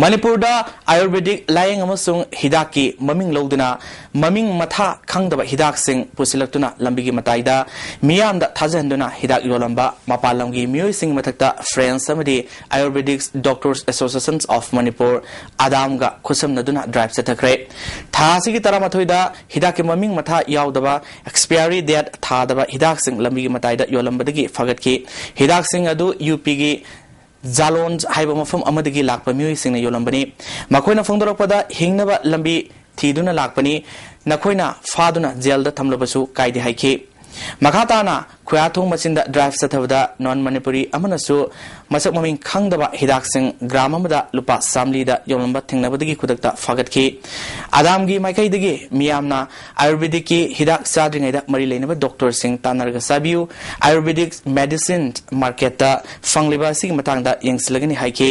ꯃꯅꯤꯄꯨꯔꯗ ꯑꯥꯌꯨꯔꯕꯦꯗꯤꯛ ꯂꯥꯌꯦꯡ ꯑꯃꯁꯨꯡ ꯍꯤꯗꯥꯛꯀꯤ ꯃꯃꯤꯡ ꯂꯧꯗꯨꯅ ꯃꯃꯤꯡ ꯃꯊꯥ ꯈꯪꯗꯕ ꯍꯤꯗꯥꯛꯁꯤꯡ ꯄꯨꯁꯤꯜꯂꯛꯇꯨꯅ ꯂꯝꯕꯤꯒꯤ ꯃꯇꯥꯏꯗ ꯃꯤꯌꯥꯝꯗ ꯊꯥꯖꯍꯟꯗꯨꯅ ꯍꯤꯗꯥꯛ ꯌꯣꯜꯂꯝꯕ ꯃꯄꯥꯟ ꯂꯝꯒꯤ ꯃꯤꯑꯣꯏꯁꯤꯡꯒꯤ ꯃꯊꯛꯇ French ꯑꯃꯗꯤ Ayurvedic Doctors Association of Manipur, ꯑꯗꯥꯝꯒ ꯈꯨꯠꯁꯝꯅꯗꯨꯅ ꯗ꯭ꯔꯥꯏꯚ ꯆꯠꯊꯈ꯭ꯔꯦ꯫ ꯊꯥ ꯑꯁꯤꯒꯤ ꯇꯔꯥꯃꯥꯊꯣꯏꯗ ꯍꯤꯗꯥꯛꯀꯤ ꯃꯃꯤꯡ ꯃꯊꯥ ꯌꯥꯎꯗꯕ, expiry date ꯊꯥꯗꯕ ꯍꯤꯗꯥꯛꯁꯤꯡ ꯂꯝꯕꯤꯒꯤ ꯃꯇꯥꯏꯗ ꯌꯣꯜꯂꯝꯕꯗꯒꯤ ꯐꯒꯠꯈꯤ꯫ ꯍꯤꯗꯥꯛꯁꯤꯡ ꯑꯗꯨ ꯌꯨ ꯄꯤꯒꯤ ꯖꯥꯂꯣꯟ ꯍꯥꯏꯕ ꯃꯐꯝ ꯑꯃꯗꯒꯤ ꯂꯥꯛꯄ ꯃꯤꯑꯣꯏꯁꯤꯡꯅ ꯌꯣꯜꯂꯝꯕꯅꯤ꯫ ꯃꯈꯣꯏꯅ ꯐꯣꯡꯗꯣꯔꯛꯄꯗ, ꯍꯤꯡꯅꯕ ꯂꯝꯕꯤ ꯊꯤꯗꯨꯅ ꯂꯥꯛꯄꯅꯤ, ꯅꯈꯣꯏꯅ ꯐꯥꯗꯨꯅ ꯖꯦꯜꯗ ꯊꯝꯂꯕꯁꯨ ꯀꯥꯏꯗꯦ ꯍꯥꯏꯈꯤ꯫ ꯃꯈꯥ ꯇꯥꯅ ꯈꯨꯌꯥꯊꯣꯡ ꯃꯆꯤꯟꯗ ꯗ꯭ꯔꯥꯏꯚ ꯆꯠꯊꯕꯗ ꯅꯣꯟ ꯃꯅꯤꯄꯨꯔꯤ ꯑꯃꯅꯁꯨ ꯃꯁꯛ ꯃꯃꯤꯡ ꯈꯪꯗꯕ ꯍꯤꯗꯥꯛꯁꯤꯡ ꯒ꯭ꯔꯥꯝ ꯑꯃꯗ ꯂꯨꯄꯥ ꯆꯥꯃꯔꯤꯗ ꯌꯣꯜꯂꯝꯕ ꯊꯦꯡꯅꯕꯗꯒꯤ ꯈꯨꯗꯛꯇ ꯐꯥꯒꯠꯈꯤ꯫ ꯑꯗꯥꯝꯒꯤ ꯃꯥꯏꯀꯩꯗꯒꯤ ꯃꯤꯌꯥꯝꯅ ꯑꯥꯌꯨꯔꯕꯦꯗꯤꯛꯀꯤ ꯍꯤꯗꯥꯛ ꯆꯥꯗ꯭ꯔꯤꯉꯩꯗ ꯃꯔꯤ ꯂꯩꯅꯕ ꯗꯣꯛꯇꯔꯁꯤꯡ ꯇꯥꯟꯅꯔꯒ ꯆꯥꯕꯤꯌꯨ, ꯑꯥꯌꯨꯔꯕꯦꯗꯤꯛ ꯃꯦꯗꯤꯁꯤꯟ ꯃꯥꯔꯀꯦꯠꯇ ꯐꯪꯂꯤꯕ ꯑꯁꯤꯒꯤ ꯃꯇꯥꯡꯗ ꯌꯦꯡꯁꯤꯜꯂꯒꯅꯤ ꯍꯥꯏꯈꯤ꯫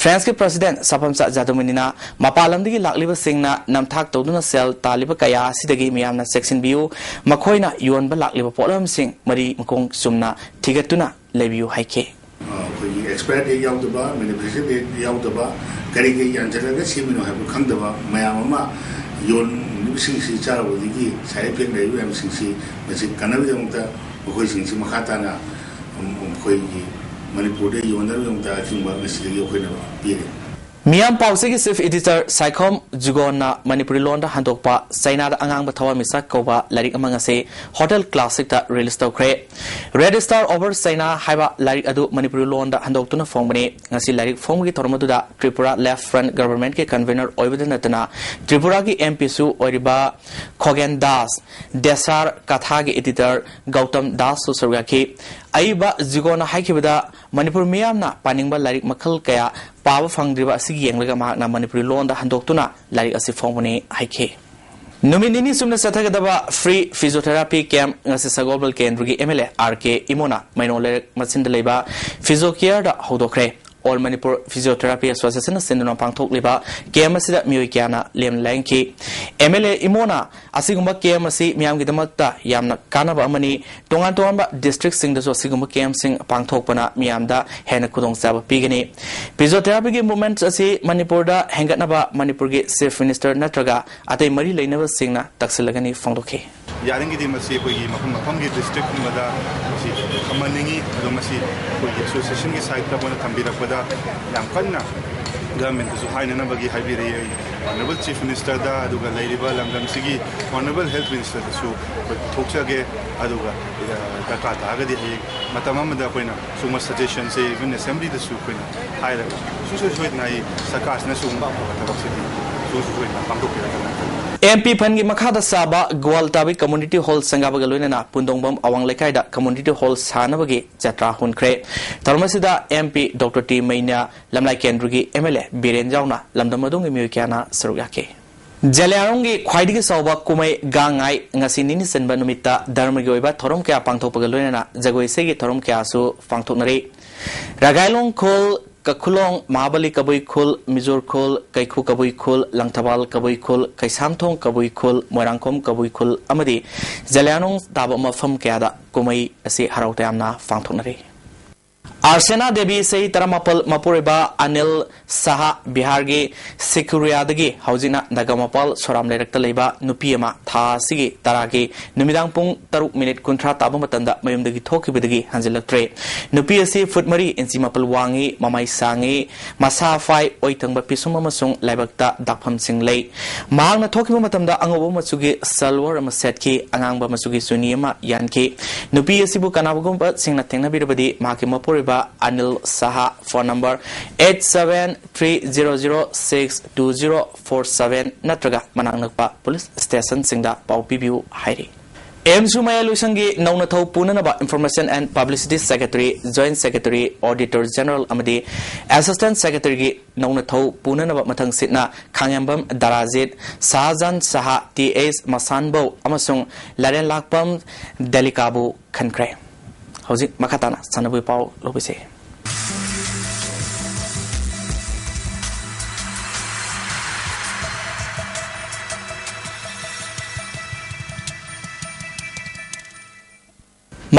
ꯐ꯭ꯔꯦꯟꯁꯀꯤ ꯄ꯭ꯔꯁꯤꯗꯦꯟ ꯁꯥꯐꯝꯆꯥ ꯖꯥꯗꯨꯃꯅꯤꯅ ꯃꯄꯥꯟ ꯂꯝꯗꯒꯤ ꯂꯥꯛꯂꯤꯕꯁꯤꯡꯅ ꯅꯝꯊꯥꯛ ꯇꯧꯗꯨꯅ ꯁꯦꯜ ꯇꯥꯜꯂꯤꯕ ꯀꯌꯥ ꯑꯁꯤꯗꯒꯤ ꯃꯤꯌꯥꯝꯅ ꯆꯦꯛꯁꯤꯟꯕꯤꯌꯨ, ꯃꯈꯣꯏꯅ ꯌꯣꯟꯕ ꯂꯥꯛꯂꯤꯕ ꯄꯣꯠꯂꯝꯁꯤꯡ ꯃꯔꯤ ꯃꯈꯣꯡ ꯆꯨꯝꯅ ꯊꯤꯒꯠꯇꯨꯅ ꯂꯩꯕꯤꯌꯨ ꯍꯥꯏꯈꯤ꯫ ꯑꯩꯈꯣꯏꯒꯤ ꯑꯦꯛꯁꯄꯥꯌꯔ ꯗꯦꯠ ꯌꯥꯎꯗꯕ, ꯃꯦꯅꯨꯐꯦꯛꯆꯔ ꯗꯦꯠ ꯌꯥꯎꯗꯕ, ꯀꯔꯤ ꯀꯔꯤ ꯌꯥꯟꯁꯤꯜꯂꯒ ꯁꯦꯝꯃꯤꯅꯣ ꯍꯥꯏꯕ ꯈꯪꯗꯕ ꯃꯌꯥꯝ ꯑꯃ ꯌꯣꯟꯕꯁꯤꯡꯁꯤ ꯆꯥꯔꯨꯕꯗꯒꯤ ꯁꯥꯏꯠ ꯏꯐꯦꯛ ꯂꯩꯔꯤꯕ ꯃꯌꯥꯝꯁꯤꯡꯁꯤ ꯃꯁꯤ ꯀꯟꯅꯕꯒꯤꯗꯃꯛꯇ ꯃꯈꯣꯏꯁꯤꯡꯁꯤ ꯃꯈꯥ ꯇꯥꯅ ꯑꯩꯈꯣꯏꯒꯤ ꯃꯅꯤꯄꯨꯔꯗ ꯌꯣꯟꯅꯕꯒꯤꯗꯃꯛꯇ ꯑꯊꯤꯡꯕ ꯉꯁꯤꯗꯒꯤ ꯑꯩꯈꯣꯏꯅ ꯄꯤꯔꯦ꯫ ꯃꯤꯌꯥꯝ ꯄꯥꯎꯆꯦꯒꯤ ꯆꯤꯐ ꯏꯗꯤꯇꯔ ꯁꯥꯏꯈꯣꯝ ꯖꯨꯒꯣꯟꯅ ꯃꯅꯤꯄꯨꯔꯤ ꯂꯣꯟꯗ ꯍꯟꯗꯣꯛꯄ ꯆꯩꯅꯥꯗ ꯑꯉꯥꯡꯕ ꯊꯋꯥꯟꯃꯤꯆꯥꯛ ꯀꯧꯕ ꯂꯥꯏꯔꯤꯛ ꯑꯃ ꯉꯁꯤ ꯍꯣꯇꯦꯜ ꯀ꯭ꯂꯥꯁꯤꯛꯇ ꯔꯤꯂꯤꯖ ꯇꯧꯈ꯭ꯔꯦ꯫ ꯔꯦꯗ ꯁ꯭ꯇꯥꯔ ꯑꯣꯚꯔ ꯆꯩꯅꯥ ꯍꯥꯏꯕ ꯂꯥꯏꯔꯤꯛ ꯑꯗꯨ ꯃꯅꯤꯄꯨꯔꯤ ꯂꯣꯟꯗ ꯍꯟꯗꯣꯛꯇꯨꯅ ꯐꯣꯡꯕꯅꯤ꯫ ꯉꯁꯤ ꯂꯥꯏꯔꯤꯛ ꯐꯣꯡꯕꯒꯤ ꯊꯧꯔꯝ ꯑꯗꯨꯗ ꯇ꯭ꯔꯤꯄꯨꯔꯥ ꯂꯦꯐ ꯐ꯭ꯔꯟꯠ ꯒꯚꯔꯟꯃꯦꯟꯠꯀꯤ ꯀꯟꯚꯤꯅꯔ ꯑꯣꯏꯕꯗ ꯅꯠꯇꯅ ꯇ꯭ꯔꯤꯄꯨꯔꯥꯒꯤ ꯑꯦꯝ ꯄꯤꯁꯨ ꯑꯣꯏꯔꯤꯕ ꯈꯣꯒꯦꯟ ꯗꯥꯁ, ꯗꯦꯁꯥꯔ ꯀꯊꯥꯒꯤ ꯏꯗꯤꯇꯔ ꯒꯧꯇꯝ ꯗꯥꯁꯁꯨ ꯁꯔꯨꯛ ꯌꯥꯈꯤ꯫ ꯑꯏꯕ ꯖꯨꯒꯣꯟꯅ ꯍꯥꯏꯈꯤꯕꯗ, ꯃꯅꯤꯄꯨꯔ ꯃꯤꯌꯥꯝꯅ ꯄꯥꯅꯤꯡꯕ ꯂꯥꯏꯔꯤꯛ ꯃꯈꯜ ꯀꯌꯥ ꯄꯥꯕ ꯐꯪꯗ꯭ꯔꯤꯕ ꯑꯁꯤ ꯌꯦꯡꯂꯒ ꯃꯍꯥꯛꯅ ꯃꯅꯤꯄꯨꯔꯤ ꯂꯣꯟꯗ ꯍꯟꯗꯣꯛꯇꯨꯅ ꯂꯥꯏꯔꯤꯛ ꯑꯁꯤ ꯐꯣꯡꯕꯅꯤ ꯍꯥꯏꯈꯤ꯫ ꯅꯨꯃꯤꯠ ꯅꯤꯅꯤ ꯆꯨꯞꯅ ꯆꯠꯊꯒꯗꯕ ꯐ꯭ꯔꯤ ꯐꯤꯖꯤꯑꯣꯊꯦꯔꯥꯄꯤ ꯀꯦꯝꯞ ꯉꯁꯤ ꯁꯒꯣꯜꯕꯜ ꯀꯦꯟꯗ꯭ꯔꯒꯤ ꯑꯦꯝ ꯑꯦꯜ ꯑꯦ ꯑꯥꯔ ꯀꯦ ꯏꯃꯣꯅ ꯃꯩꯅꯣ ꯂꯩꯔꯛ ꯃꯆꯤꯟꯗ ꯂꯩꯕ ꯐꯤꯖꯤꯑꯣ ꯀꯤꯌꯔꯗ ꯍꯧꯗꯣꯛꯈ꯭ꯔꯦ꯫ All Manipur Physiotherapy Association ꯅ ꯁꯤꯟꯗꯨꯅ ꯄꯥꯡꯊꯣꯛꯂꯤꯕ ꯀꯦꯝꯞ ꯑꯁꯤꯗ ꯃꯤꯑꯣꯏ ꯀꯌꯥꯅ ꯂꯦꯝꯅ ꯂꯥꯏꯌꯦꯡꯈꯤ꯫ ꯑꯦꯝ ꯑꯦꯜ ꯑꯦ ꯏꯃꯣꯅ ꯑꯁꯤꯒꯨꯝꯕ ꯀꯦꯝꯞ ꯑꯁꯤ ꯃꯤꯌꯥꯝꯒꯤꯗꯃꯛꯇ ꯌꯥꯝꯅ ꯀꯥꯟꯅꯕ ꯑꯃꯅꯤ, ꯇꯣꯉꯥꯟ ꯇꯣꯉꯥꯟꯕ ꯗꯤꯁꯇ꯭ꯔꯤꯛꯁꯤꯡꯗꯁꯨ ꯑꯁꯤꯒꯨꯝꯕ ꯀꯦꯝꯞꯁꯤꯡ ꯄꯥꯡꯊꯣꯛꯄꯅ ꯃꯤꯌꯥꯝꯗ ꯍꯦꯟꯅ ꯈꯨꯗꯣꯡꯆꯥꯕ ꯄꯤꯒꯅꯤ꯫ ꯐꯤꯖꯤꯑꯣꯊꯦꯔꯥꯄꯤꯒꯤ ꯃꯨꯚꯃꯦꯟꯠ ꯑꯁꯤ ꯃꯅꯤꯄꯨꯔꯗ ꯍꯦꯟꯒꯠꯅꯕ ꯃꯅꯤꯄꯨꯔꯒꯤ ꯆꯤꯐ ꯃꯤꯅꯤꯁꯇꯔ ꯅꯠꯇ꯭ꯔꯒ ꯑꯇꯩ ꯃꯔꯤ ꯂꯩꯅꯕꯁꯤꯡꯅ ꯇꯛꯁꯤꯜꯂꯒꯅꯤ ꯐꯣꯡꯗꯣꯛꯈꯤ꯫ ꯌꯥꯔꯤꯉꯩꯗꯤ ꯃꯁꯤ ꯑꯩꯈꯣꯏꯒꯤ ꯃꯐꯝ ꯃꯐꯝꯒꯤ ꯗꯤꯁꯇ꯭ꯔꯤꯛꯀꯨꯝꯕꯗ ꯃꯁꯤ ꯊꯝꯍꯟꯅꯤꯡꯉꯤ꯫ ꯑꯗꯣ ꯃꯁꯤ ꯑꯩꯈꯣꯏꯒꯤ ꯑꯦꯁꯣꯁꯤꯌꯦꯁꯟꯒꯤ ꯁꯥꯏꯠꯇ ꯑꯩꯈꯣꯏꯅ ꯊꯝꯕꯤꯔꯛꯄꯗ ꯌꯥꯝ ꯀꯟꯅ ꯒꯚꯔꯟꯃꯦꯟꯠꯇꯁꯨ ꯍꯥꯏꯅꯅꯕꯒꯤ ꯍꯥꯏꯕꯤꯔꯛꯏ꯫ ꯑꯩ ꯑꯣꯅꯔꯦꯕꯜ ꯆꯤꯐ ꯃꯤꯅꯤꯁꯇꯔꯗ, ꯑꯗꯨꯒ ꯂꯩꯔꯤꯕ ꯂꯝꯗꯝꯁꯤꯒꯤ ꯑꯣꯅꯔꯦꯕꯜ ꯍꯦꯜꯊ ꯃꯤꯅꯤꯁꯇꯔꯗꯁꯨ ꯑꯩꯈꯣꯏ ꯄꯨꯊꯣꯛꯆꯒꯦ꯫ ꯑꯗꯨꯒ, ꯑ, ꯗꯔꯀꯥꯔ ꯇꯥꯔꯒꯗꯤ ꯍꯌꯦꯡ ꯃꯇꯝ ꯑꯃꯗ ꯑꯩꯈꯣꯏꯅ ꯁꯤꯒꯨꯝꯕ ꯁꯖꯦꯁꯟꯁꯦ ꯏꯚꯟ ꯑꯦꯁꯦꯝꯕ꯭ꯂꯤꯗꯁꯨ ꯑꯩꯈꯣꯏꯅ ꯍꯥꯏꯔꯒ ꯁꯨꯡꯁꯣꯏ ꯁꯣꯏꯗꯅ ꯑꯩ ꯁꯔꯀꯥꯔꯁꯤꯅ ꯁꯤꯒꯨꯝꯕ ꯑꯐꯕ ꯊꯕꯛꯁꯤꯗꯤ ꯁꯨꯡꯁꯣꯏ ꯁꯣꯏꯗꯅ ꯄꯥꯡꯊꯣꯛꯄꯤꯔꯛꯀꯅꯤ꯫ ꯑꯦꯝ ꯄꯤ ꯐꯟꯒꯤ ꯃꯈꯥꯗ ꯁꯥꯕ ꯒ꯭ꯋꯥꯜꯇꯥꯕꯤ ꯀꯝꯃ꯭ꯌꯨꯅꯤꯇꯤ ꯍꯣꯜ ꯁꯪꯒꯥꯕꯒ ꯂꯣꯏꯅꯅ ꯄꯨꯟꯗꯣꯡꯕꯝ ꯑꯋꯥꯡ ꯂꯩꯀꯥꯏꯗ ꯀꯝꯃ꯭ꯌꯨꯅꯤꯇꯤ ꯍꯣꯜ ꯁꯥꯅꯕꯒꯤ ꯖꯇ꯭ꯔꯥ ꯍꯧꯟꯈ꯭ꯔꯦ꯫ ꯊꯧꯔꯝ ꯑꯁꯤꯗ ꯑꯦꯝ ꯄꯤ ꯗꯣꯛꯇꯔ ꯇꯤ ꯃꯩꯅ꯭ꯌꯥ, ꯂꯝꯂꯥꯏ ꯀꯦꯟꯗ꯭ꯔꯒꯤ ꯑꯦꯝ ꯑꯦꯜ ꯑꯦ ꯕꯤꯔꯦꯟ ꯌꯥꯎꯅ ꯂꯝꯗꯝ ꯑꯗꯣꯝꯒꯤ ꯃꯤꯑꯣꯏ ꯀꯌꯥꯅ ꯁꯔꯨꯛ ꯌꯥꯈꯤ꯫ ꯖꯦꯂꯤꯌꯥꯡꯔꯣꯡꯒꯤ ꯈ꯭ꯋꯥꯏꯗꯒꯤ ꯆꯥꯎꯕ ꯀꯨꯝꯍꯩ ꯒꯥꯡ ꯉꯥꯏ ꯉꯁꯤ ꯅꯤꯅꯤ ꯆꯟꯕ ꯅꯨꯃꯤꯠꯇ ꯙꯔꯃꯒꯤ ꯑꯣꯏꯕ ꯊꯧꯔꯝ ꯀꯌꯥ ꯄꯥꯡꯊꯣꯛꯄꯒ ꯂꯣꯏꯅꯅ ꯖꯒꯣꯏ ꯏꯁꯩꯒꯤ ꯊꯧꯔꯝ ꯀꯌꯥꯁꯨ ꯄꯥꯡꯊꯣꯛꯅꯔꯤ꯫ ꯔꯥꯒꯥꯏꯂꯣꯡ ꯈꯨꯜ, ꯀꯈꯨꯂꯣꯡ, ꯃꯍꯥꯕꯂꯤ ꯀꯕꯨꯏ ꯈꯨꯜ, ꯃꯤꯖꯣꯔ ꯈꯨꯜ, ꯀꯩꯈꯨ ꯀꯕꯨꯏ ꯈꯨꯜ, ꯂꯪꯊꯕꯥꯜ ꯀꯕꯨꯏ ꯈꯨꯜ, ꯀꯩꯁꯥꯝꯊꯣꯡ ꯀꯕꯨꯏ ꯈꯨꯜ, ꯃꯣꯏꯔꯥꯡꯈꯣꯝ ꯀꯕꯨꯏ ꯈꯨꯜ ꯑꯃꯗꯤ ꯖꯦꯂꯤꯌꯥꯡꯔꯣꯡ ꯇꯥꯕ ꯃꯐꯝ ꯀꯌꯥꯗ ꯀꯨꯝꯍꯩ ꯑꯁꯤ ꯍꯔꯥꯎ ꯇꯌꯥꯝꯅ ꯄꯥꯡꯊꯣꯛꯅꯔꯤ꯫ ꯑꯥꯔꯁꯦꯅꯥ ꯗꯦꯕꯤ ꯆꯍꯤ ꯇꯔꯥꯃꯥꯄꯜ ꯃꯄꯨꯔꯣꯏꯕ ꯑꯅꯤꯜ ꯁꯍꯥ ꯕꯤꯍꯥꯔꯒꯤ ꯁꯤꯀꯨꯔꯤꯌꯥꯗꯒꯤ ꯍꯧꯖꯤꯛꯅ ꯅꯒꯥꯃꯄꯥꯜ ꯁꯣꯔꯥꯝ ꯂꯩꯔꯛꯇ ꯂꯩꯕ ꯅꯨꯄꯤ ꯑꯃ ꯊꯥ ꯑꯁꯤꯒꯤ ꯇꯔꯥꯒꯤ ꯅꯨꯃꯤꯗꯥꯡ ꯄꯨꯡ ꯇꯔꯨꯛ ꯃꯤꯅꯤꯠ ꯀꯨꯟꯊ꯭ꯔꯥ ꯇꯥꯕ ꯃꯇꯝꯗ ꯃꯌꯨꯝꯗꯒꯤ ꯊꯣꯛꯈꯤꯕꯗꯒꯤ ꯍꯟꯖꯤꯜꯂꯛꯇ꯭ꯔꯦ꯫ ꯅꯨꯄꯤ ꯑꯁꯤ ꯐꯨꯠ ꯃꯔꯤ ꯏꯟꯆꯤ ꯃꯥꯄꯜ ꯋꯥꯡꯉꯤ, ꯃꯃꯥꯏ ꯁꯥꯡꯉꯤ, ꯃꯁꯥ ꯐꯥꯏ, ꯑꯣꯏ ꯊꯪꯕ ꯄꯤꯁꯨꯝ ꯑꯃꯁꯨꯡ ꯂꯥꯏꯕꯛꯇ ꯗꯥꯛꯐꯝꯁꯤꯡ ꯂꯩ꯫ ꯃꯍꯥꯛꯅ ꯊꯣꯛꯈꯤꯕ ꯃꯇꯝꯗ ꯑꯉꯧꯕ ꯃꯆꯨꯒꯤ ꯁꯜꯋꯥꯔ ꯑꯃ ꯁꯦꯠꯈꯤ, ꯑꯉꯥꯡꯕ ꯃꯆꯨꯒꯤ ꯆꯨꯅꯤ ꯑꯃ ꯌꯥꯟꯈꯤ꯫ ꯅꯨꯄꯤ ꯑꯁꯤꯕꯨ ꯀꯅꯥꯒꯨꯝꯕꯁꯤꯡꯅ ꯊꯦꯡꯅꯕꯤꯔꯕꯗꯤ ꯃꯍꯥꯛꯀꯤ ꯃꯄꯨꯔꯣꯏꯕ Anil Saha, phone number eight seven three zero zero six two zero four seven ꯅꯠꯇ꯭ꯔꯒ ꯃꯅꯥꯛ ꯅꯛꯄ ꯄꯨꯂꯤꯁ ꯁ꯭ꯇꯦꯁꯟꯁꯤꯡꯗ ꯄꯥꯎ ꯄꯤꯕꯤꯌꯨ ꯍꯥꯏꯔꯤ꯫ ꯑꯦꯝꯁꯨ ꯃꯌꯥꯏ ꯂꯣꯏꯁꯪꯒꯤ ꯅꯧꯅ ꯊꯧ ꯄꯨꯅꯅꯕ Information and Publicity Secretary, Joint Secretary, Auditor General ꯑꯃꯗꯤ Assistant Secretaryꯒꯤ ꯅꯧꯅ ꯊꯧ ꯄꯨꯅꯅꯕ ꯃꯊꯪꯁꯤꯠꯅ ꯈꯥꯡꯉꯦꯝꯕꯝ ꯗꯔꯥꯖꯤꯠ, ꯁꯍꯥꯖꯥꯟ ꯁꯍꯥ, ꯇꯤ ꯑꯦꯁ ꯃꯁꯥꯟꯕꯧ ꯑꯃꯁꯨꯡ ꯂꯥꯏꯔꯦꯟ ꯂꯥꯛꯄꯝ ꯗꯦꯂꯤꯀꯥꯕꯨ ꯈꯟꯈ꯭ꯔꯦ꯫ ꯍꯧꯖꯤꯛ ꯃꯈꯥ ꯇꯥꯅ ꯁꯥꯟꯅꯕꯒꯤ ꯄꯥꯎ ꯂꯧꯕꯤꯁꯦ꯫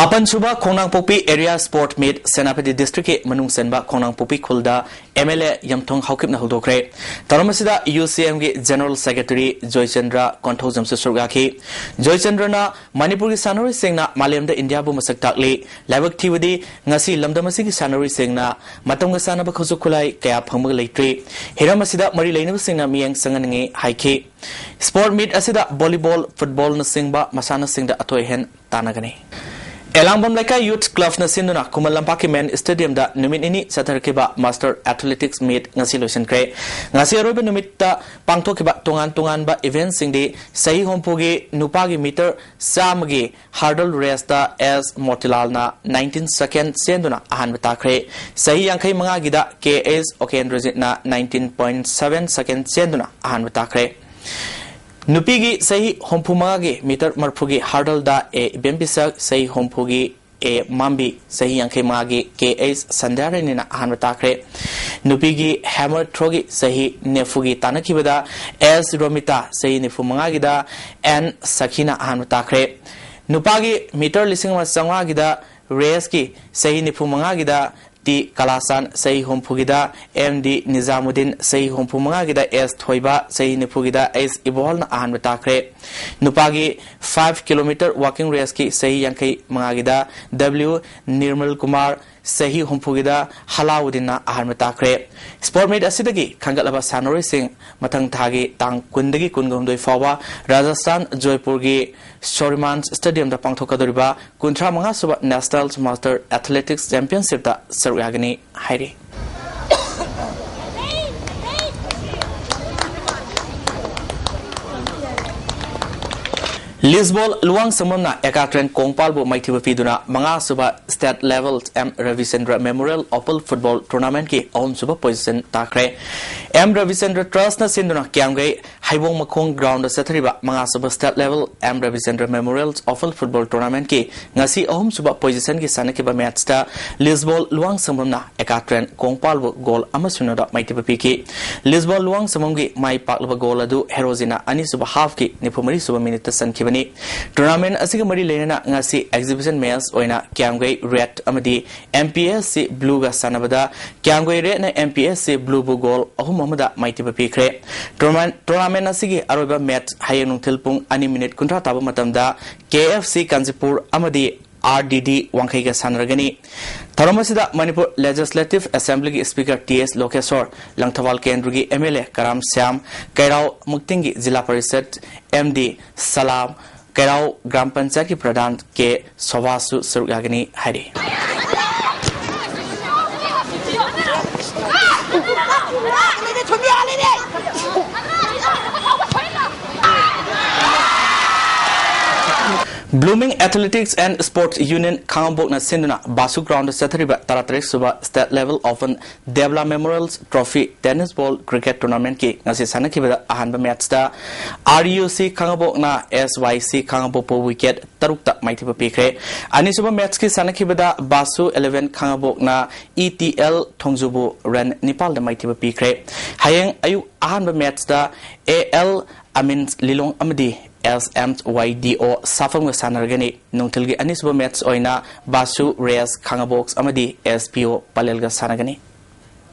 ꯑꯄꯟꯁꯨꯕ ꯈꯣꯡꯅꯥꯡꯄꯣꯛꯄꯤ Area Sport Meet Senapati District ꯀꯤ ꯃꯅꯨꯡ ꯆꯟꯕ ꯈꯣꯡꯅꯥꯡꯄꯣꯛꯄꯤ ꯈꯨꯜꯗ M L A ꯌꯝꯊꯣꯡ ꯍꯥꯎꯀꯤꯞꯅ ꯍꯧꯗꯣꯛꯈ꯭ꯔꯦ꯫ ꯊꯧꯔꯝ ꯑꯁꯤꯗ U C M ꯒꯤ General Secretary ꯖꯣꯏꯆꯟꯗ꯭ꯔ ꯀꯣꯟꯊꯧꯖꯝꯁꯨ ꯁꯔꯨꯛ ꯌꯥꯈꯤ꯫ ꯖꯣꯏꯆꯟꯗ꯭ꯔꯅ ꯃꯅꯤꯄꯨꯔꯒꯤ ꯁꯥꯟꯅꯔꯣꯏꯁꯤꯡꯅ ꯃꯥꯂꯦꯝꯗ ꯏꯟꯗꯤꯌꯥꯕꯨ ꯃꯁꯛ ꯇꯥꯛꯂꯤ꯫ ꯂꯥꯏꯕꯛ ꯊꯤꯕꯗꯤ ꯉꯁꯤ ꯂꯝꯗꯝ ꯑꯁꯤꯒꯤ ꯁꯥꯟꯅꯔꯣꯏꯁꯤꯡꯅ ꯃꯇꯝꯒ ꯆꯥꯟꯅꯕ ꯈꯨꯠꯁꯨ ꯈꯨꯠꯂꯥꯏ ꯀꯌꯥ ꯐꯪꯕ ꯂꯩꯇ꯭ꯔꯤ꯫ ꯍꯤꯔꯝ ꯑꯁꯤꯗ ꯃꯔꯤ ꯂꯩꯅꯕꯁꯤꯡꯅ ꯃꯤꯠꯌꯦꯡ ꯆꯪꯍꯟꯅꯤꯡꯏ ꯍꯥꯏꯈꯤ꯫ Sport Meet ꯑꯁꯤꯗ volleyball, football ꯅꯆꯤꯡꯕ ꯃꯁꯥꯟꯅꯁꯤꯡꯗ ꯑꯊꯣꯏ ꯑꯍꯦꯟ ꯇꯥꯟꯅꯒꯅꯤ꯫ ꯑꯦꯂꯥꯡꯕꯝ ꯂꯩꯀꯥꯏ Youth Club ꯅ ꯁꯤꯟꯗꯨꯅ ꯈꯨꯃꯟ ꯂꯝꯄꯥꯛꯀꯤ Main Stadium ꯗ ꯅꯨꯃꯤꯠ ꯅꯤꯅꯤ ꯆꯠꯊꯔꯛꯈꯤꯕ Master Athletics Meet ꯉꯁꯤ ꯂꯣꯏꯁꯤꯟꯈ꯭ꯔꯦ꯫ ꯉꯁꯤ ꯑꯔꯣꯏꯕ ꯅꯨꯃꯤꯠꯇ ꯄꯥꯡꯊꯣꯛꯈꯤꯕ ꯇꯣꯉꯥꯟ ꯇꯣꯉꯥꯟꯕ event ꯁꯤꯡꯗꯤ ꯆꯍꯤ ꯍꯨꯝꯐꯨꯒꯤ ꯅꯨꯄꯥꯒꯤ meter ꯆꯥꯝꯃꯒꯤ hurdle race ꯇ S ꯃꯣꯇꯤꯂꯥꯜꯅ nineteen second ꯆꯦꯟꯗꯨꯅ ꯑꯍꯥꯟꯕ ꯇꯥꯈ꯭ꯔꯦ꯫ ꯆꯍꯤ ꯌꯥꯡꯈꯩ ꯃꯉꯥꯒꯤꯗ K H ꯎꯀꯦꯟꯗ꯭ꯔꯖꯤꯠꯅ nineteen point seven second ꯆꯦꯟꯗꯨꯅ ꯑꯍꯥꯟꯕ ꯇꯥꯈ꯭ꯔꯦ꯫ ꯅꯨꯄꯤꯒꯤ ꯆꯍꯤ ꯍꯨꯝꯐꯨ ꯃꯉꯥꯒꯤ meter ꯃꯔꯐꯨꯒꯤ hurdle ꯗ A ꯏꯕꯦꯝꯄꯤꯁꯛ, ꯆꯍꯤ ꯍꯨꯝꯐꯨꯒꯤ A ꯃꯥꯝꯕꯤ, ꯆꯍꯤ ꯌꯥꯡꯈꯩ ꯃꯉꯥꯒꯤ K H ꯁꯟꯙ꯭ꯌꯥꯔꯥꯅꯤꯅ ꯑꯍꯥꯟꯕ ꯇꯥꯈ꯭ꯔꯦ꯫ ꯅꯨꯄꯤꯒꯤ hammer throw ꯒꯤ ꯆꯍꯤ ꯅꯤꯐꯨꯒꯤ ꯇꯥꯟꯅꯈꯤꯕꯗ S ꯔꯣꯃꯤꯇꯥ, ꯆꯍꯤ ꯅꯤꯐꯨ ꯃꯉꯥꯒꯤꯗ N ꯁꯈꯤꯅ ꯑꯍꯥꯟꯕ ꯇꯥꯈ꯭ꯔꯦ꯫ ꯅꯨꯄꯥꯒꯤ meter ꯂꯤꯁꯤꯡ ꯑꯃ ꯆꯥꯝꯃꯉꯥꯒꯤꯗ race ꯀꯤ ꯆꯍꯤ ꯅꯤꯐꯨ ꯃꯉꯥꯒꯤꯗ T ꯀꯂꯥꯆꯥꯟ, ꯆꯍꯤ ꯍꯨꯝꯐꯨꯒꯤꯗ M D ꯅꯤꯖꯥꯃꯨꯗꯤꯟ, ꯆꯍꯤ ꯍꯨꯝꯐꯨ ꯃꯉꯥꯒꯤꯗ S ꯊꯣꯏꯕ, ꯆꯍꯤ ꯅꯤꯐꯨꯒꯤꯗ H ꯏꯕꯣꯍꯜꯅ ꯑꯍꯥꯟꯕ ꯇꯥꯈ꯭ꯔꯦ꯫ ꯅꯨꯄꯥꯒꯤ five kilometer walking race ꯀꯤ ꯆꯍꯤ ꯌꯥꯡꯈꯩ ꯃꯉꯥꯒꯤꯗ W ꯅꯤꯔꯃꯜ ꯀꯨꯃꯥꯔ, ꯆꯍꯤ ꯍꯨꯝꯐꯨꯒꯤꯗ ꯍꯂꯥꯎꯗꯤꯟꯅ ꯑꯍꯥꯟꯕ ꯇꯥꯈ꯭ꯔꯦ꯫ Sport Meet ꯑꯁꯤꯗꯒꯤ ꯈꯟꯒꯠꯂꯕ ꯁꯥꯟꯅꯔꯣꯏꯁꯤꯡ ꯃꯊꯪ ꯊꯥꯒꯤ ꯇꯥꯡ ꯀꯨꯟꯗꯒꯤ ꯀꯨꯟꯒ ꯍꯨꯝꯗꯣꯏ ꯐꯥꯎꯕ ꯔꯥꯖꯁꯊꯥꯟ ꯖꯣꯏꯄꯨꯔꯒꯤ ꯁꯣꯔꯤꯃꯥꯟ Stadium ꯗ ꯄꯥꯡꯊꯣꯛꯀꯗꯧꯔꯤꯕ ꯀꯨꯟꯊ꯭ꯔꯥ ꯃꯉꯥ ꯁꯨꯕ National Master Athletics Championship ꯇ ꯁꯔꯨꯛ ꯌꯥꯒꯅꯤ ꯍꯥꯏꯔꯤ꯫ ꯂꯤꯁꯕꯣꯜ ꯂꯨꯋꯥꯡꯁꯪꯕꯝꯅ ꯑꯦꯀꯥꯇ꯭ꯔꯦꯟ ꯀꯣꯡꯄꯥꯜꯕꯨ ꯃꯥꯏꯊꯤꯕ ꯄꯤꯗꯨꯅ ꯃꯉꯥ ꯁꯨꯕ State Level M ꯔꯕꯤꯆꯟꯗ꯭ꯔ Memorial Open Football Tournament ꯀꯤ ꯑꯍꯨꯝ ꯁꯨꯕ position ꯇꯥꯈ꯭ꯔꯦ꯫ M ꯔꯕꯤꯆꯟꯗ꯭ꯔ Trust ꯅ ꯁꯤꯟꯗꯨꯅ ꯀꯤꯌꯥꯝꯒꯩ ꯍꯩꯕꯣꯡ ꯃꯈꯣꯡ ground ꯗ ꯆꯠꯊꯔꯤꯕ ꯃꯉꯥ ꯁꯨꯕ State Level M ꯔꯕꯤꯆꯟꯗ꯭ꯔ Memorial Open Football Tournament ꯀꯤ ꯉꯁꯤ ꯑꯍꯨꯝ ꯁꯨꯕ position ꯒꯤ ꯁꯥꯟꯅꯈꯤꯕ match ꯇ ꯂꯤꯁꯕꯣꯜ ꯂꯨꯋꯥꯡꯁꯪꯕꯝꯅ ꯑꯦꯀꯥꯇ꯭ꯔꯦꯟ ꯀꯣꯡꯄꯥꯜꯕꯨ goal ꯑꯃ ꯁꯨꯟꯅꯗ ꯃꯥꯏꯊꯤꯕ ꯄꯤꯈꯤ꯫ ꯂꯤꯁꯕꯣꯜ ꯂꯨꯋꯥꯡꯁꯪꯕꯝꯒꯤ ꯃꯥꯏ ꯄꯥꯛꯂꯕ goal ꯑꯗꯨ ꯍꯦꯔꯣꯖꯤꯅ ꯑꯅꯤꯁꯨꯕ half ꯀꯤ ꯅꯤꯐꯨ ꯃꯔꯤ ꯁꯨꯕ minute ꯇ ꯆꯟꯈꯤꯕꯅꯤ꯫ ꯅꯤ꯫ Tournament ꯑꯁꯤꯒ ꯃꯔꯤ ꯂꯩꯅꯅ ꯉꯁꯤ exhibition match ꯑꯣꯏꯅ ꯀ꯭ꯌꯥꯝꯒꯩ Red ꯑꯃꯗꯤ M P S C Blue ꯒ ꯁꯥꯟꯅꯕꯗ ꯀ꯭ꯌꯥꯝꯒꯩ Red ꯅ M P S C Blue ꯕꯨ goal ꯑꯍꯨꯝ ꯑꯃꯗ ꯃꯥꯏꯊꯤꯕ ꯄꯤꯈ꯭ꯔꯦ꯫ Tournament, tournament ꯑꯁꯤꯒꯤ ꯑꯔꯣꯏꯕ match ꯍꯌꯦꯡ ꯅꯨꯡꯊꯤꯜ ꯄꯨꯡ ꯑꯅꯤ minute ꯀꯨꯟꯊ꯭ꯔꯥ ꯇꯥꯕ ꯃꯇꯝꯗ K F C ꯀꯥꯟꯆꯤꯄꯨꯔ ꯑꯃꯗꯤ R D D ꯋꯥꯡꯈꯩꯒ ꯁꯥꯟꯅꯔꯒꯅꯤ꯫ ꯊꯧꯔꯝ ꯑꯁꯤꯗ ꯃꯅꯤꯄꯨꯔ Legislative Assembly ꯒꯤ Speaker T S ꯂꯣꯀꯦꯁꯣꯔ, ꯂꯪꯊꯕꯥꯜ ꯀꯦꯟꯗ꯭ꯔꯒꯤ M L A Karam Shyam, Keirao ꯃꯨꯛꯇꯤꯡꯒꯤ ꯖꯤꯂꯥ ꯄꯔꯤꯁꯠ M D ꯁꯂꯥꯝ, ꯀꯩꯔꯥꯎ ꯒ꯭ꯔꯥꯝ ꯄꯟꯆꯥꯌꯠꯀꯤ ꯄ꯭ꯔꯙꯥꯟ ꯀꯦ ꯁꯣꯚꯥꯁꯁꯨ ꯁꯔꯨꯛ ꯌꯥꯒꯅꯤ ꯍꯥꯏꯔꯤ꯫ Blooming Athletics and Sports Union ꯈꯥꯉꯕꯣꯛꯅ ꯁꯤꯟꯗꯨꯅ ꯕꯥꯁꯨ ground ꯗ ꯆꯠꯊꯔꯤꯕ ꯇꯔꯥꯇꯔꯦꯠ ꯁꯨꯕ State Level Open Devla Memorial Trophy Tennis Ball Cricket Tournament ꯀꯤ ꯉꯁꯤ ꯁꯥꯟꯅꯈꯤꯕꯗ ꯑꯍꯥꯟꯕ match ꯇ R U C ꯈꯥꯉꯕꯣꯛꯅ S Y C ꯈꯥꯉꯕꯣꯛꯄꯨ wicket ꯇꯔꯨꯛꯇ ꯃꯥꯏꯊꯤꯕ ꯄꯤꯈ꯭ꯔꯦ꯫ ꯑꯅꯤꯁꯨꯕ match ꯀꯤ ꯁꯥꯟꯅꯈꯤꯕꯗ ꯕꯥꯁꯨ eleven ꯈꯥꯉꯕꯣꯛꯅ E T L ꯊꯣꯡꯖꯨꯕꯨ run ꯅꯤꯄꯥꯜꯗ ꯃꯥꯏꯊꯤꯕ ꯄꯤꯈ꯭ꯔꯦ꯫ ꯍꯌꯦꯡ ꯑꯌꯨꯛ ꯑꯍꯥꯟꯕ match ꯇ A L ꯑꯃꯤꯟ ꯂꯤꯂꯣꯡ ꯑꯃꯗꯤ S M Y D O ꯁꯥꯐꯝꯒ ꯁꯥꯟꯅꯔꯒꯅꯤ꯫ ꯅꯨꯡꯊꯤꯜꯒꯤ ꯑꯅꯤꯁꯨꯕ match ꯑꯣꯏꯅ ꯕꯥꯁꯨ ꯔꯦꯁ ꯈꯥꯉꯕꯣꯛꯁ ꯑꯃꯗꯤ S P O ꯄꯂꯦꯜꯒ ꯁꯥꯟꯅꯒꯅꯤ꯫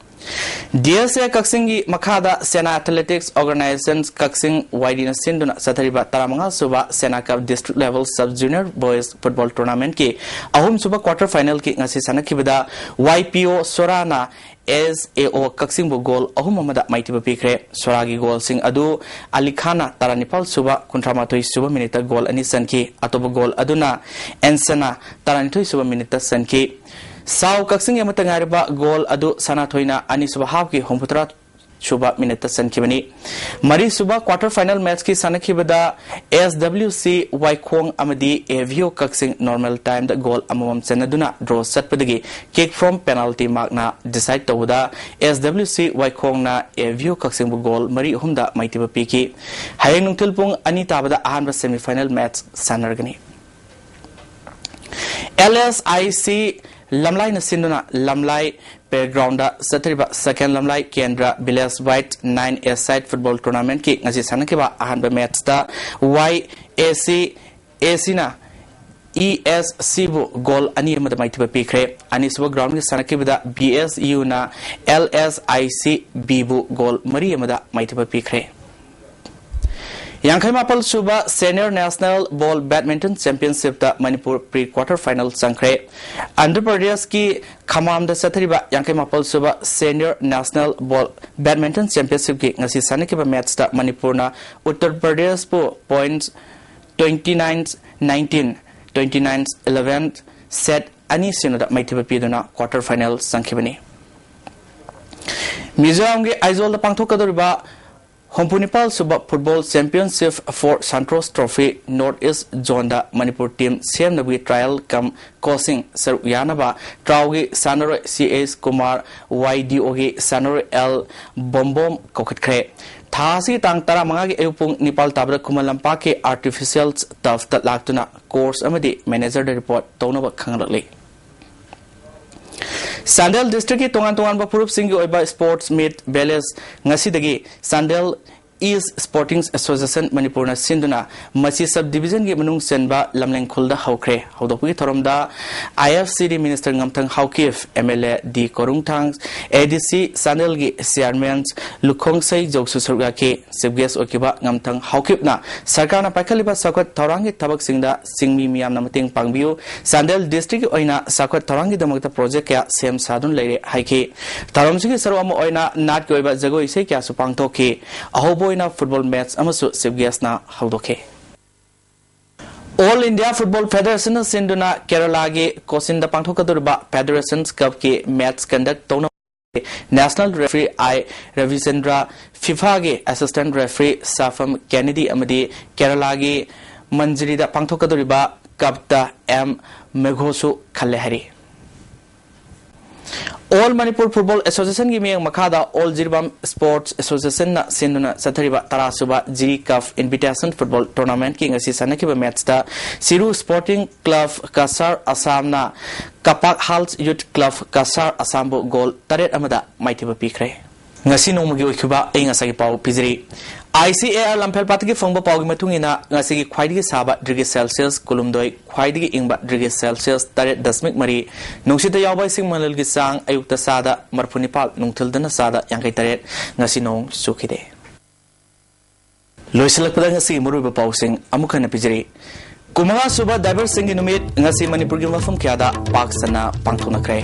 D S A ꯀꯛꯆꯤꯡꯒꯤ ꯃꯈꯥꯗ Sena Athletics Organization ꯀꯛꯆꯤꯡ Y D ꯅ ꯁꯤꯟꯗꯨꯅ ꯆꯠꯊꯔꯤꯕ ꯇꯔꯥꯃꯉꯥ ꯁꯨꯕ Sena Cup District Level Sub Junior Boys Football Tournament ꯀꯤ ꯑꯍꯨꯝꯁꯨꯕ quarter final ꯀꯤ ꯉꯁꯤ ꯁꯥꯟꯅꯈꯤꯕꯗ Y P O ꯁꯣꯔꯥꯅ S A O ꯀꯛꯆꯤꯡꯕꯨ goal ꯑꯍꯨꯝ ꯑꯃꯗ ꯃꯥꯏꯊꯤꯕ ꯄꯤꯈ꯭ꯔꯦ꯫ ꯁꯣꯔꯥꯒꯤ goal ꯁꯤꯡ ꯑꯗꯨ ꯑꯂꯤ ꯈꯥꯟꯅ ꯇꯔꯥꯅꯤꯄꯥꯜ ꯁꯨꯕ, ꯀꯨꯟꯊ꯭ꯔꯥ ꯃꯥꯊꯣꯏ ꯁꯨꯕ minute ꯇ goal ꯑꯅꯤ ꯆꯟꯈꯤ꯫ ꯑꯇꯣꯞꯄ goal ꯑꯗꯨꯅ ꯑꯦꯟꯁꯟꯅ ꯇꯔꯥꯅꯤꯊꯣꯏ ꯁꯨꯕ minute ꯇ ꯆꯟꯈꯤ꯫ ꯁꯥꯎ ꯀꯛꯆꯤꯡꯒꯤ ꯑꯃꯠꯇ ꯉꯥꯏꯔꯕ goal ꯑꯗꯨ ꯁꯅꯥꯊꯣꯏꯅ ꯑꯅꯤꯁꯨꯕ half ꯀꯤ ꯍꯨꯝꯐꯨꯇꯔꯥ ꯁꯨꯕ minute ꯇ ꯆꯟꯈꯤꯕꯅꯤ꯫ ꯃꯔꯤꯁꯨꯕ quarter final match ꯀꯤ ꯁꯥꯟꯅꯈꯤꯕꯗ S W C ꯋꯥꯏꯈꯣꯡ ꯑꯃꯗꯤ A V O Kakching normal time the goal ꯑꯃꯃꯝ ꯆꯟꯅꯗꯨꯅ draw ꯆꯠꯄꯗꯒꯤ kick from penalty mark ꯅ decide ꯇꯧꯕꯗ S W C ꯋꯥꯏꯈꯣꯡꯅ A V O ꯀꯛꯆꯤꯡꯕꯨ goal ꯃꯔꯤ ꯑꯍꯨꯝꯗ ꯃꯥꯏꯊꯤꯕ ꯄꯤꯈꯤ꯫ ꯍꯌꯦꯡ ꯅꯨꯡꯊꯤꯜ ꯄꯨꯡ ꯑꯅꯤ ꯇꯥꯕꯗ ꯑꯍꯥꯟꯕ semi final match ꯁꯥꯟꯅꯔꯒꯅꯤ꯫ L S I C ꯂꯝꯂꯥꯏꯅ ꯁꯤꯟꯗꯨꯅ ꯂꯝꯂꯥꯏ ꯄ꯭ꯂꯦꯒ꯭ꯔꯥꯎꯟꯗ ꯆꯠꯊꯔꯤꯕ ꯁꯦꯀꯦꯟ ꯂꯝꯂꯥꯏ ꯀꯦꯟꯗ꯭ꯔ ꯚꯤꯂꯦꯖ ꯋꯥꯏꯠ ꯅꯥꯏꯟ ꯑꯦ ꯁꯥꯏꯠ ꯐꯨꯠꯕꯣꯜ ꯇꯣꯔꯅꯥꯃꯦꯟꯠꯀꯤ ꯉꯁꯤ ꯁꯥꯟꯅꯈꯤꯕ ꯑꯍꯥꯟꯕ ꯃꯦꯠꯆꯇ ꯋꯥꯏ ꯑꯦ ꯁꯤ ꯑꯦ ꯁꯤꯅ ꯏ ꯑꯦꯁ ꯁꯤꯕꯨ ꯒꯣꯜ ꯑꯅꯤ ꯑꯃꯗ ꯃꯥꯏꯊꯤꯕ ꯄꯤꯈ꯭ꯔꯦ꯫ ꯑꯅꯤꯁꯨꯕ ꯒ꯭ꯔꯥꯎꯟꯒꯤ ꯁꯥꯟꯅꯈꯤꯕꯗ B S ꯌꯨꯅ L S I C ꯕꯤꯕꯨ goal ꯃꯔꯤ ꯑꯃꯗ ꯃꯥꯏꯊꯤꯕ ꯄꯤꯈ꯭ꯔꯦ꯫ ꯌꯥꯡꯈꯩ ꯃꯥꯄꯜ ꯁꯨꯕ ꯁꯦꯅꯤꯌꯔ ꯅꯦꯁꯅꯦꯜ ꯕꯣꯜ ꯕꯦꯗꯃꯤꯟꯇꯟ ꯆꯦꯝꯄꯤꯌꯟꯁꯤꯞꯇ ꯃꯅꯤꯄꯨꯔ ꯄ꯭ꯔꯤ ꯀ꯭ꯋꯥꯇꯔ ꯐꯥꯏꯅꯦꯜ ꯆꯪꯈ꯭ꯔꯦ꯫ ꯑꯟꯙ꯭ꯔ ꯄ꯭ꯔꯗꯦꯁꯀꯤ ꯈꯃꯥꯝꯗ ꯆꯠꯊꯔꯤꯕ ꯌꯥꯡꯈꯩ ꯃꯥꯄꯜ ꯁꯨꯕ ꯁꯦꯅꯤꯌꯔ ꯅꯦꯁꯅꯦꯜ ꯕꯣꯜ ꯕꯦꯗꯃꯤꯟꯇꯟ ꯆꯦꯝꯄꯤꯌꯟꯁꯤꯞꯀꯤ ꯉꯁꯤ ꯁꯥꯟꯅꯈꯤꯕ ꯃꯦꯠꯆꯇ ꯃꯅꯤꯄꯨꯔꯅ ꯎꯠꯇꯔ ꯄ꯭ꯔꯗꯦꯁꯄꯨ points twenty nine nineteen, twenty nine eleven set ꯑꯅꯤ ꯁꯤꯅꯣꯗ ꯃꯥꯏꯊꯤꯕ ꯄꯤꯗꯨꯅ ꯀ꯭ꯋꯥꯇꯔ ꯐꯥꯏꯅꯦꯜ ꯆꯪꯈꯤꯕꯅꯤ꯫ ꯃꯤꯖꯣꯔꯥꯝꯒꯤ ꯑꯥꯏꯖꯣꯜꯗ ꯄꯥꯡꯊꯣꯛꯀꯗꯧꯔꯤꯕ ꯍꯨꯝꯐꯨ ꯅꯤꯄꯥꯜ ꯁꯨꯕ football championship for Santosh trophy north east ꯖꯣꯟꯗ ꯃꯅꯤꯄꯨꯔ ꯇꯤꯝ ꯁꯦꯝꯅꯕꯒꯤ ꯇ꯭ꯔꯥꯌꯦꯜ ꯀꯝ ꯀꯣꯆꯤꯡ ꯁꯔꯨꯛ ꯌꯥꯅꯕ ꯇ꯭ꯔꯥꯎꯒꯤ ꯁꯥꯟꯅꯔꯣꯏ ꯁꯤ ꯑꯦꯁ ꯀꯨꯃꯥꯔ, ꯋꯥꯏ ꯗꯤ ꯑꯣꯒꯤ ꯁꯥꯟꯅꯔꯣꯏ ꯑꯦꯜ ꯕꯣꯝꯕꯣꯝ ꯀꯧꯈꯠꯈ꯭ꯔꯦ꯫ ꯊꯥ ꯑꯁꯤꯒꯤ ꯇꯥꯡ ꯇꯔꯥꯃꯉꯥꯒꯤ ꯑꯌꯨꯛ ꯄꯨꯡ ꯅꯤꯄꯥꯜ ꯇꯥꯕꯗ ꯈꯨꯃꯟ ꯂꯝꯄꯥꯛꯀꯤ ꯑꯥꯔꯇꯤꯐꯤꯁꯤꯌꯦꯜ ꯇꯔꯐꯇ ꯂꯥꯛꯇꯨꯅ ꯀꯣꯆ ꯑꯃꯗꯤ ꯃꯦꯅꯦꯖꯔꯗ ꯔꯤꯄꯣꯔꯠ ꯇꯧꯅꯕ ꯈꯪꯍꯜꯂꯛꯂꯤ꯫ ꯆꯥꯟꯗꯦꯜ ꯗꯤꯁꯇ꯭ꯔꯤꯛꯀꯤ ꯇꯣꯉꯥꯟ ꯇꯣꯉꯥꯟꯕ ꯐꯨꯔꯨꯞꯁꯤꯡꯒꯤ ꯑꯣꯏꯕ ꯁ꯭ꯄꯣꯔꯠꯁ ꯃꯤꯠ ꯚꯤꯂꯦꯖ ꯉꯁꯤꯗꯒꯤ ꯆꯥꯟꯗꯦꯜ ꯏꯁ ꯁ꯭ꯄꯣꯔꯇꯤꯡ ꯑꯦꯁꯣꯁꯤꯌꯦꯁꯟ ꯃꯅꯤꯄꯨꯔꯅ ꯁꯤꯟꯗꯨꯅ ꯃꯁꯤ ꯁꯕ ꯗꯤꯕꯤꯖꯟꯒꯤ ꯃꯅꯨꯡ ꯆꯟꯕ ꯂꯝꯂꯦꯡꯈꯨꯜꯗ ꯍꯧꯈ꯭ꯔꯦ꯫ ꯍꯧꯗꯣꯛꯄꯒꯤ ꯊꯧꯔꯝꯗ I F C D minister ꯉꯝꯊꯪ Haokip, M L A D Korungthang, A D C ꯆꯥꯟꯗꯦꯜꯒꯤ ꯆꯤꯌꯥꯔꯃꯦꯟ ꯂꯨꯈꯣꯡꯁꯩ ꯖꯧꯁꯨ ꯁꯔꯨꯛ ꯌꯥꯈꯤ꯫ ꯆꯤꯐ ꯒꯦꯁ ꯑꯣꯏꯈꯤꯕ ꯉꯝꯊꯪ ꯍꯥꯎꯀꯤꯞꯅ ꯁꯔꯀꯥꯔꯅ ꯄꯥꯏꯈꯠꯂꯤꯕ ꯆꯥꯎꯈꯠ ꯊꯧꯔꯥꯡꯒꯤ ꯊꯕꯛꯁꯤꯡꯗ ꯆꯤꯡꯃꯤ ꯃꯤꯌꯥꯝꯅ ꯃꯇꯦꯡ ꯄꯥꯡꯕꯤꯌꯨ, ꯆꯥꯟꯗꯦꯜ ꯗꯤꯁꯇ꯭ꯔꯤꯛꯀꯤ ꯑꯣꯏꯅ ꯆꯥꯎꯈꯠ ꯊꯧꯔꯥꯡꯒꯤꯗꯃꯛꯇ ꯄ꯭ꯔꯣꯖꯦꯛ ꯀꯌꯥ ꯁꯦꯝ ꯁꯥꯗꯨꯅ ꯂꯩꯔꯦ ꯍꯥꯏꯈꯤ꯫ ꯊꯧꯔꯝꯁꯤꯒꯤ ꯁꯔꯨꯛ ꯑꯃ ꯑꯣꯏꯅ ꯅꯥꯠꯀꯤ ꯑꯣꯏꯕ ꯖꯒꯣꯏ ꯏꯁꯩ ꯀꯌꯥꯁꯨ ꯄꯥꯡꯊꯣꯛꯈꯤ꯫ ꯑꯍꯧꯕ ꯑꯣꯏꯅ ꯐꯨꯠꯕꯣꯜ ꯃꯦꯠꯆ ꯑꯃꯁꯨ ꯆꯤꯐ ꯒꯦꯁꯅ ꯍꯧꯗꯣꯛꯈꯤ꯫ ꯑꯣꯜ ꯏꯟꯗꯤꯌꯥ ꯐꯨꯠꯕꯣꯜ ꯐꯦꯗꯔꯦꯁꯟꯅ ꯁꯤꯟꯗꯨꯅ ꯀꯦꯔꯂꯥꯒꯤ ꯀꯣꯆꯤꯟꯗ ꯄꯥꯡꯊꯣꯛꯀꯗꯧꯔꯤꯕ ꯐꯦꯗꯔꯦꯁꯟꯁ ꯀꯞꯀꯤ ꯃꯦꯠꯆ ꯀꯟꯗꯛ ꯇꯧꯅꯕ ꯅꯦꯁꯅꯦꯜ ꯔꯦꯐ꯭ꯔꯤ ꯑꯥꯏ ꯔꯕꯤꯆꯟꯗ꯭ꯔ, ꯐꯤꯐꯥꯒꯤ ꯑꯦꯁꯤꯁꯇꯦꯟꯠ ꯔꯦꯐ꯭ꯔꯤ ꯁꯥꯐꯝ ꯀꯦꯅꯦꯗꯤ ꯑꯃꯗꯤ ꯀꯦꯔꯂꯥꯒꯤ ꯃꯟꯖꯤꯔꯤꯗ ꯄꯥꯡꯊꯣꯛꯀꯗꯧꯔꯤꯕ ꯀꯞꯇ ꯑꯦꯝ ꯃꯦꯘꯣꯁꯨ ꯈꯜꯂꯦ ꯍꯥꯏꯔꯤ꯫ All Manipur Football Association ꯒꯤ ꯃꯤꯠꯌꯦꯡ ꯃꯈꯥꯗ All ꯖꯤꯔꯤꯕꯥꯝ Sports Association ꯅ ꯁꯤꯟꯗꯨꯅ ꯆꯠꯊꯔꯤꯕ ꯇꯔꯥ ꯁꯨꯕ ꯖꯤꯔꯤ CAF Invitation Football Tournament ꯀꯤ ꯉꯁꯤ ꯁꯥꯟꯅꯈꯤꯕ match ꯇ ꯁꯤꯔꯨ Sporting Club Cachar ꯑꯁꯥꯝꯅ ꯀꯄꯥꯛ ꯍꯥꯜꯁ Youth Club Cachar ꯑꯁꯥꯝꯕꯨ goal ꯇꯔꯦꯠ ꯑꯃꯗ ꯃꯥꯏꯊꯤꯕ ꯄꯤꯈ꯭ꯔꯦ꯫ ꯉꯁꯤ ꯅꯣꯡꯃꯒꯤ ꯑꯣꯏꯈꯤꯕ ꯑꯏꯪ ꯑꯁꯥꯒꯤ ꯄꯥꯎ ꯄꯤꯖꯔꯤ꯫ ICAR ꯂꯝꯐꯦꯜꯄꯥꯠꯇꯒꯤ ꯐꯪꯕ ꯄꯥꯎꯒꯤ ꯃꯇꯨꯡ ꯏꯟꯅ, ꯉꯁꯤꯒꯤ ꯈ꯭ꯋꯥꯏꯗꯒꯤ ꯁꯥꯕ degree Celsius ꯀꯨꯟꯍꯨꯝꯗꯣꯏ, ꯈ꯭ꯋꯥꯏꯗꯒꯤ ꯏꯪꯕ degree Celsius ꯇꯔꯦꯠ ꯗꯁꯃꯤꯛ ꯃꯔꯤ, ꯅꯨꯡꯁꯤꯠꯇ ꯌꯥꯎꯕ ꯏꯁꯤꯡ ꯃꯅꯤꯜꯒꯤ ꯆꯥꯡ ꯑꯌꯨꯛꯇ ꯆꯥꯗ ꯃꯔꯤꯐꯨ ꯅꯤꯄꯥꯜ, ꯅꯨꯡꯊꯤꯜꯗꯅ ꯆꯥꯗ ꯌꯥꯡꯈꯩ ꯇꯔꯦꯠ꯫ ꯉꯁꯤ ꯅꯣꯡ ꯆꯨꯈꯤꯗꯦ꯫ ꯂꯣꯏꯁꯤꯜꯂꯛꯄꯗ ꯉꯁꯤꯒꯤ ꯃꯔꯨꯑꯣꯏꯕ ꯄꯥꯎꯁꯤꯡ ꯑꯃꯨꯛ ꯍꯟꯅ ꯄꯤꯖꯔꯤ꯫ ꯀꯨꯟꯃꯉꯥ ꯁꯨꯕ ꯗ꯭ꯔꯥꯏꯚꯔꯁꯤꯡꯒꯤ ꯅꯨꯃꯤꯠ ꯉꯁꯤ ꯃꯅꯤꯄꯨꯔꯒꯤ ꯃꯐꯝ ꯀꯌꯥꯗ ꯄꯥꯛ ꯁꯟꯅ ꯄꯥꯡꯊꯣꯛꯅꯈ꯭ꯔꯦ꯫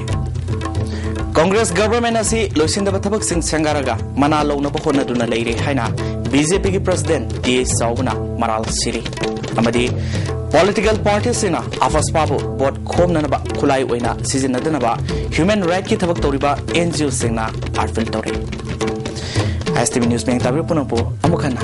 ꯀꯣꯡꯒ꯭ꯔꯦꯁ ꯒꯚꯔꯟꯃꯦꯟꯠ ꯑꯁꯤ ꯂꯣꯏꯁꯤꯟꯗꯕ ꯊꯕꯛꯁꯤꯡ ꯁꯦꯡꯒꯥꯔꯒ ꯃꯅꯥ ꯂꯧꯅꯕ ꯍꯣꯠꯅꯗꯨꯅ ꯂꯩꯔꯦ ꯍꯥꯏꯅ BJPꯒꯤ president TA ꯆꯥꯎꯕꯅ ꯃꯔꯥꯜ ꯁꯤꯔꯤ꯫ ꯑꯃꯗꯤ political partyꯁꯤꯡꯅ ꯑꯐꯁꯄꯥꯕꯨ vote ꯈꯣꯝꯅꯅꯕ ꯈꯨꯠꯂꯥꯏ ꯑꯣꯏꯅ ꯁꯤꯖꯤꯟꯅꯗꯅꯕ human rightꯀꯤ ꯊꯕꯛ ꯇꯧꯔꯤꯕ NGOꯁꯤꯡꯅ appeal ꯇꯧꯔꯤ꯫ ISTV News ꯃꯤꯌꯥꯝ ꯇꯥꯕꯤꯔꯤꯕ ꯄꯨꯝꯅꯃꯛꯄꯨ ꯑꯃꯨꯛ ꯍꯟꯅ